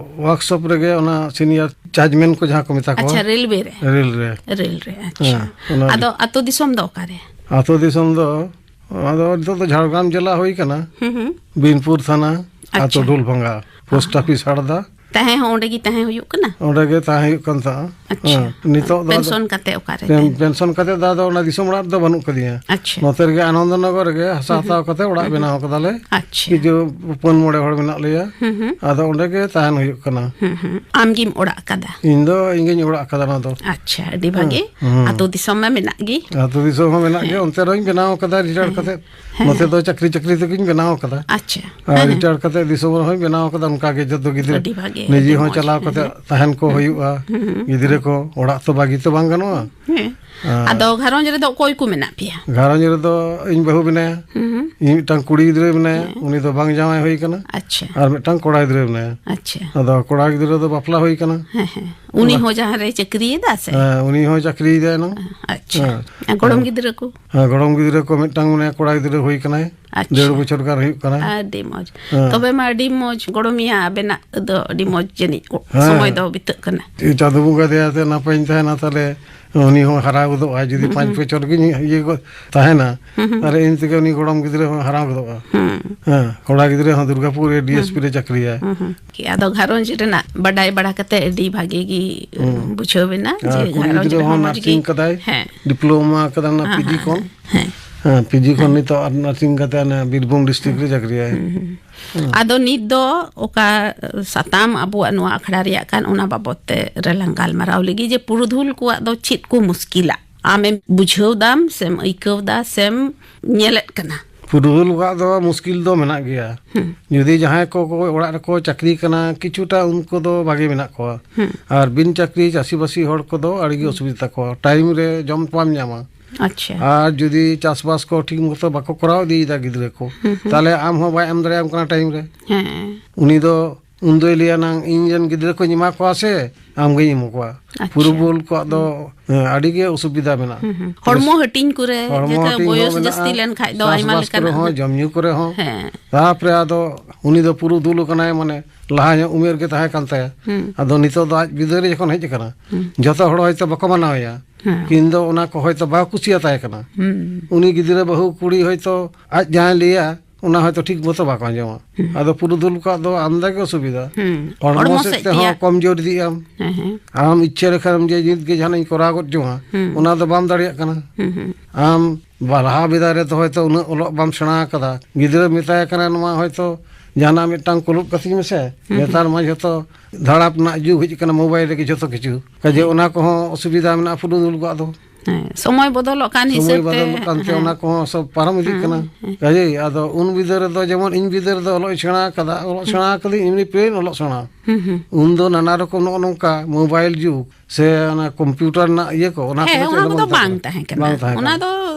ᱣᱟᱨᱠᱥᱚᱯ ᱨᱮᱜᱮ, ᱚᱱᱟ ᱥᱤᱱᱤᱭᱟᱨ ᱪᱟᱨᱡᱽᱢᱮᱱ ᱠᱚ ᱡᱟᱦᱟᱸ ᱠᱚ ᱢᱮᱛᱟ ᱠᱚᱣᱟ᱾ ᱟᱪᱪᱷᱟ, ᱨᱮᱞᱣᱮ ᱨᱮ? ᱨᱮᱞ ᱨᱮ᱾ ᱨᱮᱞ ᱨᱮ, ᱟᱪᱪᱷᱟ᱾ ᱦᱮᱸ, ᱚᱱᱟ ᱟᱫᱚ ᱟᱹᱛᱩ ᱫᱤᱥᱚᱢ ᱫᱚ ᱚᱠᱟᱨᱮ? ᱟᱹᱛᱩ ᱫᱤᱥᱚᱢ ᱫᱚ, ᱟᱫᱚ ᱱᱤᱛᱚᱜ ᱫᱚ ᱡᱷᱟᱲᱜᱨᱟᱢ ᱡᱮᱞᱟ ᱦᱩᱭ ᱠᱟᱱᱟ᱾ ᱦᱩᱸ, ᱦᱩᱸ᱾ ᱵᱤᱱᱯᱩᱨ ᱛᱷᱟᱱᱟ, ᱟᱪᱪᱷᱟ᱾ ᱟᱹᱛᱩ ᱰᱩᱞᱵᱷᱟᱝᱜᱟ, ᱯᱳᱥᱴ ᱚ᱾ ᱚᱯᱷᱤᱥ ᱦᱟᱲᱫᱟ᱾ ᱛᱟᱦᱮᱸ ᱦᱚᱸ ᱚᱸᱰᱮ ᱜᱮ ᱛᱟᱦᱮᱸ ᱦᱩᱭᱩᱜ ᱠᱟᱱᱟ? ᱚᱸᱰᱮ ᱜᱮ ᱛᱟᱦᱮᱸ ᱦᱩᱭᱩᱜ ᱠᱟᱱ ᱛᱟᱦᱮᱸᱫ᱾ ᱟᱪᱪᱷᱟ᱾ ᱦᱮᱸ, ᱱᱤᱛᱚᱜ ᱫᱚ ᱟᱫᱚ ᱯᱮᱱᱥᱚᱱ ᱠᱟᱛᱮ ᱚᱠᱟᱨᱮ ᱯᱮᱱ-, ᱛᱟᱦᱮᱱ? ᱯᱮᱱᱥᱚᱱ ᱠᱟᱛᱮ ᱫᱚ ᱟᱫᱚ ᱚᱱᱟ ᱫᱤᱥᱚᱢ ᱚᱲᱟᱜ ᱨᱮᱫᱚ ᱵᱟᱹᱱᱩᱜ ᱠᱟᱫᱤᱧᱟ᱾ ᱟᱪᱪᱷᱟ᱾ ᱱᱚᱛᱮ ᱨᱮᱜᱮ ᱟᱱᱚᱱᱫᱚᱱᱚᱜᱚᱨ ᱨᱮᱜᱮ ᱦᱟᱥᱟ ᱦᱩᱸ, ᱦᱟᱛᱟᱣ ᱦᱩᱸ᱾ ᱠᱟᱛᱮ ᱚᱲᱟᱜ ᱦᱩᱸ, ᱵᱮᱱᱟᱣ ᱦᱩᱸ᱾ ᱠᱟᱫᱟᱞᱮ᱾ ᱟᱪᱪᱷᱟ᱾ ᱠᱤᱪᱷᱩ ᱯᱩᱱ ᱢᱚᱬᱮ ᱦᱚᱲ ᱢᱮᱱᱟᱜ ᱞᱮᱭᱟ᱾ ᱦᱩᱸ, ᱦᱩᱸ᱾ ᱟᱫᱚ ᱚᱸᱰᱮ ᱜᱮ ᱛᱟᱦᱮᱱ ᱦᱩᱭᱩᱜ ᱠᱟᱱᱟ᱾ ᱦᱩᱸ, ᱦᱩᱸ᱾ ᱟᱢ ᱜᱮᱢ ᱚᱲᱟᱜ ᱠᱟᱫᱟ? ᱤᱧ ᱫᱚ ᱤᱧ ᱜᱤᱧ ᱚᱲᱟᱜ ᱠᱟᱫᱟ ᱚᱱᱟ ᱫᱚ᱾ ᱟᱪᱪᱷᱟ, ᱟᱹᱰᱤ ᱵᱷᱟᱜᱮ᱾ ᱦᱩᱸ, ᱦᱩᱸ᱾ ᱟᱛᱳ ᱫᱤᱥᱚᱢ ᱢᱟ ᱢᱮᱱᱟᱜ ᱜᱮ᱾ ᱟᱛᱳ ᱫᱤᱥᱚᱢ ᱦᱚᱸ ᱢᱮᱱᱟᱜ ᱜᱮᱭᱟ, ᱦᱮᱸ᱾ ᱚᱱᱛᱮ ᱨᱮᱦᱚᱸᱧ ᱵᱮᱱᱟᱣ ᱠᱟᱫᱟ ᱨᱤᱴᱟᱭᱟᱨ ᱦᱮᱸ, ᱠᱟᱛᱮ᱾ ᱦᱮᱸ᱾ ᱱᱚᱛᱮ ᱫᱚ ᱪᱟᱹᱠᱨᱤ ᱪᱟᱹᱠᱨᱤ ᱛᱮᱜᱤᱧ ᱵᱮᱱᱟᱣ ᱠᱟᱫᱟ᱾ ᱟᱪᱪᱷᱟ᱾ ᱟᱨ ᱦᱮᱸ, ᱦᱮᱸ᱾ ᱨᱤᱴᱟᱭᱟᱨ ᱠᱟᱛᱮ ᱫᱤᱥᱚᱢ ᱨᱮᱦᱚᱸᱧ ᱵᱮᱱᱟᱣ ᱠᱟᱫᱟ ᱚᱱᱠᱟ ᱜᱮ, ᱡᱚᱛᱚ ᱜᱤᱫᱽᱨᱟᱹ ᱟᱹᱰᱤ ᱵᱷᱟᱜᱮ, ᱱᱤᱡᱮ ᱟᱹᱰᱤ ᱦᱚᱸ ᱢᱚᱡᱽ᱾ ᱪᱟᱞᱟᱣ ᱦᱮᱸ, ᱠᱟᱛᱮ ᱦᱮᱸ᱾ ᱛᱟᱦᱮᱱ ᱠᱚ ᱦᱩᱸ, ᱦᱩᱭᱩᱜᱼᱟ᱾ ᱦᱩᱸ, ᱦᱩᱸ᱾ ᱜᱤᱫᱽᱨᱟᱹ ᱠᱚ, ᱚᱲᱟᱜ ᱛᱚ ᱵᱟᱹᱜᱤ ᱛᱚ ᱵᱟᱝ ᱜᱟᱱᱚᱜᱼᱟ᱾ ᱦᱮᱸ᱾ ᱦᱮᱸ᱾ ᱟᱫᱚ ᱜᱷᱟᱨᱚᱸᱡᱽ ᱨᱮᱫᱚ ᱚᱠᱚᱭ ᱠᱚ ᱢᱮᱱᱟᱜ ᱯᱮᱭᱟ? ᱜᱷᱟᱨᱚᱸᱡᱽ ᱨᱮᱫᱚ ᱤᱧ ᱵᱟᱹᱦᱩ ᱢᱮᱱᱟᱭᱟ, ᱦᱩᱸ, ᱦᱩᱸ᱾ ᱤᱧ ᱢᱤᱫᱴᱟᱝ ᱠᱩᱲᱤ ᱜᱤᱫᱽᱨᱟᱹ ᱢᱮᱱᱟᱭᱟ, ᱦᱮᱸ᱾ ᱩᱱᱤ ᱫᱚ ᱵᱟᱝ ᱡᱟᱶᱟᱭ ᱦᱩᱭ ᱠᱟᱱᱟ᱾ ᱟᱪᱪᱷᱟ᱾ ᱟᱨ ᱢᱤᱫᱴᱟᱝ ᱠᱚᱲᱟ ᱜᱤᱫᱽᱨᱟᱹ ᱢᱮᱱᱟᱭᱟ᱾ ᱟᱪᱪᱷᱟ᱾ ᱟᱫᱚ ᱠᱚᱲᱟ ᱜᱤᱫᱽᱨᱟᱹ ᱫᱚ ᱵᱟᱯᱞᱟ ᱦᱩᱭ ᱠᱟᱱᱟ᱾ ᱦᱮᱸ, ᱦᱮᱸ᱾ ᱩᱱᱤ ᱚᱱᱟ ᱦᱚᱸ ᱡᱟᱦᱟᱸ ᱨᱮᱭ ᱪᱟᱹᱠᱨᱤᱭᱮᱫᱟ ᱥᱮ? ᱦᱮᱸ, ᱩᱱᱤ ᱦᱚᱸ ᱪᱟᱹᱠᱨᱤᱭᱮᱫᱟᱭ ᱱᱟᱝ᱾ ᱟᱪᱪᱷᱟ᱾ ᱦᱮᱸ᱾ ᱟᱨ ᱜᱚᱲᱚᱢ ᱦᱮᱸ᱾ ᱜᱤᱫᱽᱨᱟᱹ ᱠᱚ? ᱦᱮᱸ, ᱜᱚᱲᱚᱢ ᱜᱤᱫᱽᱨᱟᱹ ᱠᱚ ᱢᱤᱫᱴᱟᱝ ᱢᱮᱱᱟᱭᱟ, ᱠᱚᱲᱟ ᱜᱤᱫᱽᱨᱟᱹ ᱦᱩᱭ ᱠᱟᱱᱟᱭ᱾ ᱟᱪᱪᱷᱟ᱾ ᱰᱮᱲ ᱵᱚᱪᱷᱚᱨ ᱜᱟᱱ ᱦᱩᱭᱩᱜ ᱠᱟᱱᱟ᱾ ᱟᱹᱰᱤ ᱢᱚᱡᱽ᱾ ᱦᱮᱸ᱾ ᱛᱚᱵᱮ ᱢᱟ ᱟᱹᱰᱤ ᱢᱚᱡᱽ ᱜᱚᱲᱚᱢᱤᱭᱟ, ᱟᱵᱮᱱᱟᱜ ᱫᱚ ᱟᱹᱰᱤ ᱢᱚᱡᱽ ᱡᱟᱹᱱᱤᱡ ᱦᱮᱸ᱾ ᱥᱚᱢᱚᱭ ᱫᱚ ᱵᱤᱛᱟᱹᱜ ᱠᱟᱱᱟ᱾ ᱪᱟᱸᱫᱚ ᱵᱚᱸᱜᱟ ᱫᱟᱭᱟ ᱛᱮ ᱱᱟᱯᱟᱭᱤᱧ ᱛᱟᱦᱮᱱᱟ, ᱛᱟᱦᱞᱮ ᱩᱱᱤ ᱦᱚᱸ ᱦᱟᱨᱟ ᱜᱚᱫᱚᱜᱼᱟ᱾ ᱡᱩᱫᱤ ᱦᱩᱸ, ᱯᱟᱸᱪ ᱦᱩᱸ᱾ ᱵᱚᱪᱷᱚᱨ ᱜᱤᱧ ᱤᱭᱟᱹ ᱜᱚᱫ ᱛᱟᱦᱮᱱᱟ, ᱦᱩᱸ, ᱦᱩᱸ᱾ ᱛᱟᱦᱞᱮ ᱤᱧ ᱛᱮᱜᱮ ᱩᱱᱤ ᱜᱚᱲᱚᱢ ᱜᱤᱫᱽᱨᱟᱹ ᱦᱚᱸ ᱦᱟᱨᱟ ᱜᱚᱫᱚᱜᱼᱟ᱾ ᱦᱩᱸ᱾ ᱦᱮᱸ, ᱠᱚᱲᱟ ᱜᱤᱫᱽᱨᱟᱹ ᱦᱚᱸ ᱫᱩᱨᱜᱟᱯᱩᱨ ᱨᱮ ᱰᱤ ᱮᱥ ᱯᱤ ᱦᱩᱸ᱾ ᱨᱮ ᱪᱟᱹᱠᱨᱤᱭᱟᱭ᱾ ᱦᱩᱸ, ᱦᱩᱸ᱾ ᱠᱤ ᱟᱫᱚ ᱜᱷᱟᱨᱚᱸᱡᱽ ᱨᱮᱱᱟᱜ ᱵᱟᱰᱟᱭ ᱵᱟᱲᱟ ᱠᱟᱛᱮ ᱟᱹᱰᱤ ᱵᱷᱟᱜᱮ ᱜᱮ ᱦᱩᱸ᱾ ᱵᱩᱡᱷᱟᱹᱣ ᱮᱱᱟ ᱟᱨ ᱡᱮ ᱠᱩᱲᱤ ᱜᱷᱟᱨᱚᱸᱡᱽ ᱜᱤᱫᱽᱨᱟᱹ ᱨᱮᱦᱚᱸ ᱦᱚᱸ ᱢᱚᱡᱽ ᱜᱮ᱾ ᱱᱟᱨᱥᱤᱝ ᱠᱟᱫᱟᱭ, ᱦᱮᱸ᱾ ᱰᱤᱯᱞᱳᱢᱟ ᱠᱟᱫᱟ ᱚᱱᱟ ᱦᱮᱸ, ᱯᱤ ᱡᱤ ᱦᱮᱸ, ᱠᱷᱚᱱ᱾ ᱦᱮᱸ᱾ ᱦᱮᱸ, ᱯᱤ ᱡᱤ ᱠᱷᱚᱱ ᱦᱮᱸ᱾ ᱱᱤᱛᱚᱜ ᱟᱨ ᱱᱟᱨᱥᱤᱝ ᱠᱟᱛᱮ ᱚᱱᱟ ᱵᱤᱨᱵᱷᱩᱢ ᱰᱤᱥᱴᱨᱤᱠᱴ ᱨᱮ ᱪᱟᱹᱠᱨᱤᱭᱟᱭ᱾ ᱦᱩᱸ, ᱦᱩᱸ᱾ ᱦᱮᱸ᱾ ᱟᱫᱚ ᱱᱤᱛ ᱫᱚ ᱚᱠᱟ ᱥᱟᱛᱟᱢ ᱟᱵᱚᱣᱟᱜ ᱱᱚᱣᱟ ᱟᱠᱷᱲᱟ ᱨᱮᱭᱟᱜ ᱠᱟᱱ, ᱚᱱᱟ ᱵᱟᱵᱚᱛ ᱛᱮ ᱨᱮᱞᱟᱝ ᱜᱟᱞᱢᱟᱨᱟᱣ ᱞᱮᱜᱮ ᱡᱮ ᱯᱩᱨᱩᱫᱷᱩᱞ ᱠᱚᱣᱟᱜ ᱫᱚ ᱪᱮᱫ ᱠᱚ ᱢᱩᱥᱠᱤᱞᱟ? ᱟᱢᱮᱢ ᱵᱩᱡᱷᱟᱹᱣ ᱫᱟᱢ ᱥᱮᱢ ᱟᱹᱭᱠᱟᱹᱣ ᱫᱟ ᱥᱮᱢ ᱧᱮᱞᱮᱫ ᱠᱟᱱᱟ? ᱯᱩᱨᱩᱫᱷᱩᱞ ᱠᱚᱣᱟᱜ ᱫᱚ ᱢᱩᱥᱠᱤᱞ ᱫᱚ ᱢᱮᱱᱟᱜ ᱜᱮᱭᱟ᱾ ᱦᱩᱸ᱾ ᱡᱩᱫᱤ ᱡᱟᱦᱟᱸᱭ ᱠᱚ, ᱠᱚ ᱚᱲᱟᱜ ᱨᱮᱠᱚ ᱪᱟᱹᱠᱨᱤ ᱠᱟᱱᱟ, ᱠᱤᱪᱷᱩᱴᱟ ᱩᱱᱠᱩ ᱫᱚ ᱵᱷᱟᱜᱮ ᱢᱮᱱᱟᱜ ᱠᱚᱣᱟ᱾ ᱦᱩᱸ᱾ ᱟᱨ ᱵᱤᱱ ᱪᱟᱹᱠᱨᱤ ᱪᱟᱹᱥᱤᱵᱟᱹᱥᱤ ᱦᱚᱲ ᱠᱚᱫᱚ ᱟᱹᱰᱤ ᱜᱮ ᱦᱩᱸ᱾ ᱚᱥᱩᱵᱤᱫᱷᱟ ᱛᱟᱠᱚᱣᱟ᱾ ᱴᱟᱭᱤᱢ ᱨᱮ ᱡᱚᱢ ᱵᱟᱢ ᱧᱟᱢᱟ᱾ ᱟᱪᱪᱷᱟ᱾ ᱟᱨ ᱡᱩᱫᱤ ᱪᱟᱥᱵᱟᱥ ᱠᱚ ᱴᱷᱤᱠ ᱢᱚᱛᱚ ᱵᱟᱠᱚ ᱠᱚᱨᱟᱣ ᱤᱫᱤᱭᱮᱫᱟ ᱜᱤᱫᱽᱨᱟᱹ ᱠᱚ, ᱦᱩᱸ, ᱦᱩᱸ᱾ ᱛᱟᱦᱞᱮ ᱟᱢ ᱦᱚᱸ ᱵᱟᱭ ᱮᱢ ᱫᱟᱲᱮᱭᱟᱢ ᱠᱟᱱᱟ ᱴᱟᱭᱤᱢ ᱨᱮ᱾ ᱦᱮᱸ᱾ ᱩᱱᱤ ᱫᱚ ᱩᱱ ᱫᱚᱭ ᱞᱟᱹᱭᱟ, "ᱱᱟᱝ ᱤᱧ ᱨᱮᱱ ᱜᱤᱫᱽᱨᱟᱹ ᱠᱚᱧ ᱮᱢᱟ ᱠᱚᱣᱟ ᱥᱮ ᱟᱢ ᱜᱮᱧ ᱮᱢᱟ ᱠᱚᱣᱟ?" ᱟᱪᱪᱷᱟ᱾ ᱯᱩᱨᱩᱫᱷᱩᱞ ᱠᱚᱣᱟᱜ ᱫᱚ, ᱦᱮᱸ, ᱟᱹᱰᱤ ᱜᱮ ᱚᱥᱩᱵᱤᱫᱷᱟ ᱢᱮᱱᱟᱜᱼᱟ᱾ ᱦᱩᱸ, ᱦᱩᱸ᱾ ᱦᱚᱲᱢᱚ ᱦᱟᱹᱴᱤᱧ ᱠᱚᱨᱮ, ᱦᱚᱲᱢᱚ ᱡᱮᱞᱮᱠᱟ ᱦᱟᱹᱴᱤᱧ ᱦᱚᱸ ᱵᱚᱭᱚᱥ ᱢᱮᱱᱟᱜᱼᱟ, ᱡᱟᱹᱥᱛᱤ ᱞᱮᱱ ᱠᱷᱟᱡ ᱫᱚ ᱟᱭᱢᱟ ᱪᱟᱥᱵᱟᱥ ᱠᱚᱨᱮ ᱞᱮᱠᱟᱱᱟᱜ ᱦᱚᱸ, ᱦᱚᱸ᱾ ᱡᱚᱢ ᱧᱩ ᱠᱚᱨᱮ ᱦᱚᱸ᱾ ᱦᱮᱸ᱾ ᱛᱟᱯᱚᱨᱮ ᱟᱫᱚ ᱩᱱᱤ ᱫᱚ ᱯᱩᱨᱩᱫᱷᱩᱞ ᱠᱟᱱᱟᱭ, ᱢᱟᱱᱮ ᱞᱟᱦᱟ ᱧᱚᱜ ᱩᱢᱮᱨ ᱜᱮ ᱛᱟᱦᱮᱸ ᱠᱟᱱ ᱛᱟᱭᱟ᱾ ᱦᱩᱸ᱾ ᱟᱫᱚ ᱱᱤᱛᱚᱜ ᱫᱚ ᱟᱡ ᱵᱤᱫᱟᱹᱞ ᱨᱮ ᱡᱚᱠᱷᱚᱱ ᱦᱮᱡ ᱟᱠᱟᱱᱟ, ᱦᱩᱸ᱾ ᱡᱚᱛᱚ ᱦᱚᱲ ᱦᱚᱭᱛᱚ ᱵᱟᱠᱚ ᱢᱟᱱᱟᱣᱮᱭᱟ᱾ ᱦᱮᱸ᱾ ᱠᱤᱱ ᱫᱚ ᱚᱱᱟ ᱠᱚ ᱦᱚᱭᱛᱚ ᱵᱟᱠᱚ ᱠᱩᱥᱤᱭᱟᱛᱟᱭ ᱠᱟᱱᱟ᱾ ᱦᱩᱸ᱾ ᱩᱱᱤ ᱜᱤᱫᱽᱨᱟᱹ ᱵᱟᱹᱦᱩ ᱠᱩᱲᱤ ᱦᱚᱭᱛᱚ ᱟᱡ ᱡᱟᱦᱟᱸᱭ ᱞᱟᱹᱭᱟ, ᱚᱱᱟ ᱦᱚᱭᱛᱚ ᱴᱷᱤᱠ ᱢᱚᱛᱚ ᱵᱟᱠᱚ ᱟᱸᱡᱚᱢᱟ᱾ ᱦᱩᱸ᱾ ᱟᱫᱚ ᱯᱩᱨᱩᱫᱷᱩᱞ ᱠᱚᱣᱟᱜ ᱫᱚ ᱟᱢᱫᱟ ᱜᱮ ᱚᱥᱩᱵᱤᱫᱷᱟ᱾ ᱦᱩᱸ᱾ ᱦᱚᱲᱢᱚ ᱦᱚᱲᱢᱚ ᱥᱮᱫ ᱥᱮᱫ ᱛᱮᱦᱚᱸ ᱛᱮᱭᱟᱜ᱾ ᱠᱚᱢᱡᱳᱨ ᱤᱫᱤᱜ ᱟᱢ᱾ ᱦᱮᱸ, ᱦᱮᱸ᱾ ᱟᱢ ᱤᱪᱪᱷᱟᱹ ᱞᱮᱠᱷᱟᱱ ᱡᱮ ᱱᱤᱛ ᱜᱮ ᱡᱟᱦᱟᱱᱟᱜ ᱤᱧ ᱠᱚᱨᱟᱣ ᱜᱚᱫ ᱡᱚᱝᱟ, ᱦᱩᱸ᱾ ᱚᱱᱟ ᱫᱚ ᱵᱟᱢ ᱫᱟᱲᱮᱭᱟᱜ ᱠᱟᱱᱟ᱾ ᱦᱩᱸ, ᱦᱩᱸ᱾ ᱟᱢ ᱵᱟ-, ᱞᱟᱦᱟ ᱵᱮᱲᱟ ᱨᱮᱫᱚ ᱦᱚᱭᱛᱚ ᱩᱱᱟᱹᱜ ᱚᱞᱚᱜ ᱵᱟᱢ ᱥᱮᱬᱟ ᱟᱠᱟᱫᱟ᱾ ᱜᱤᱫᱽᱨᱟᱹ ᱢᱮᱛᱟᱭ ᱠᱟᱱᱟ, "ᱱᱚᱣᱟ ᱦᱚᱭᱛᱚ ᱡᱟᱦᱟᱱᱟᱜ ᱢᱤᱫᱴᱟᱝ ᱠᱩᱞᱩᱯ ᱠᱟᱹᱛᱤᱧ ᱢᱮᱥᱮ᱾" ᱦᱩᱸ, ᱦᱩᱸ᱾ ᱱᱮᱛᱟᱨ ᱢᱟ ᱡᱷᱚᱛᱚ ᱫᱷᱟᱲᱟᱯ ᱨᱮᱱᱟᱜ ᱡᱩᱜᱽ ᱦᱮᱡ ᱟᱠᱟᱱᱟ, ᱢᱳᱵᱟᱭᱤᱞ ᱨᱮᱜᱮ ᱡᱷᱚᱛᱚ ᱠᱤᱪᱷᱩ᱾ ᱠᱟᱡᱮ ᱦᱮᱸ᱾ ᱚᱱᱟ ᱠᱚᱦᱚᱸ ᱚᱥᱩᱵᱤᱫᱷᱟ ᱢᱮᱱᱟᱜᱼᱟ ᱯᱩᱨᱩᱫᱷᱩᱞ ᱠᱚᱣᱟᱜ ᱫᱚ᱾ ᱦᱮᱸ, ᱥᱚᱢᱚᱭ ᱵᱚᱫᱚᱞᱚᱜ ᱠᱟᱱ ᱥᱚᱢᱚᱭ ᱦᱤᱥᱟᱹᱵ ᱛᱮ, ᱵᱚᱫᱚᱞᱚᱜ ᱠᱟᱱᱛᱮ ᱦᱮᱸ᱾ ᱚᱱᱟ ᱠᱚᱦᱚᱸ ᱥᱚᱵ ᱯᱟᱨᱚᱢ ᱤᱫᱤᱜ ᱦᱮᱸ, ᱠᱟᱱᱟ᱾ ᱦᱮᱸ᱾ ᱠᱟᱡᱮᱭ ᱟᱫᱚ ᱩᱱ ᱵᱤᱫᱟᱹᱞ ᱨᱮᱫᱚ, ᱡᱮᱢᱚᱱ ᱤᱧ ᱵᱤᱫᱟᱹᱞ ᱨᱮᱫᱚ ᱚᱞᱚᱜ ᱤᱧ ᱥᱮᱬᱟ ᱟᱠᱟᱫᱟ, ᱚᱞᱚᱜ ᱦᱩᱸ᱾ ᱥᱮᱬᱟ ᱟᱠᱟᱫᱟᱹᱧ ᱮᱢᱱᱤ ᱯᱞᱮᱱ ᱚᱞᱚᱜ ᱥᱮᱬᱟ᱾ ᱦᱩᱸ, ᱦᱩᱸ᱾ ᱩᱱ ᱫᱚ ᱱᱟᱱᱟ ᱨᱚᱠᱚᱢ ᱱᱚᱜᱼᱚ ᱱᱚᱝᱠᱟ ᱢᱳᱵᱟᱭᱤᱞ ᱡᱩᱜᱽ ᱥᱮ ᱚᱱᱟ ᱠᱚᱢᱯᱤᱭᱩᱴᱟᱨ ᱨᱮᱱᱟᱜ ᱤᱭᱟᱹ ᱠᱚ, ᱚᱱᱟ ᱦᱮᱸ, ᱠᱚᱫᱚ ᱪᱮᱫ ᱚᱱᱟ ᱦᱚᱸ ᱠᱚᱫᱚ ᱵᱟᱝ ᱵᱟᱝ ᱛᱟᱦᱮᱸ ᱠᱟᱱᱟ᱾ ᱛᱟᱦᱮᱸ ᱠᱟᱱᱟ᱾ ᱚᱱᱟ ᱫᱚ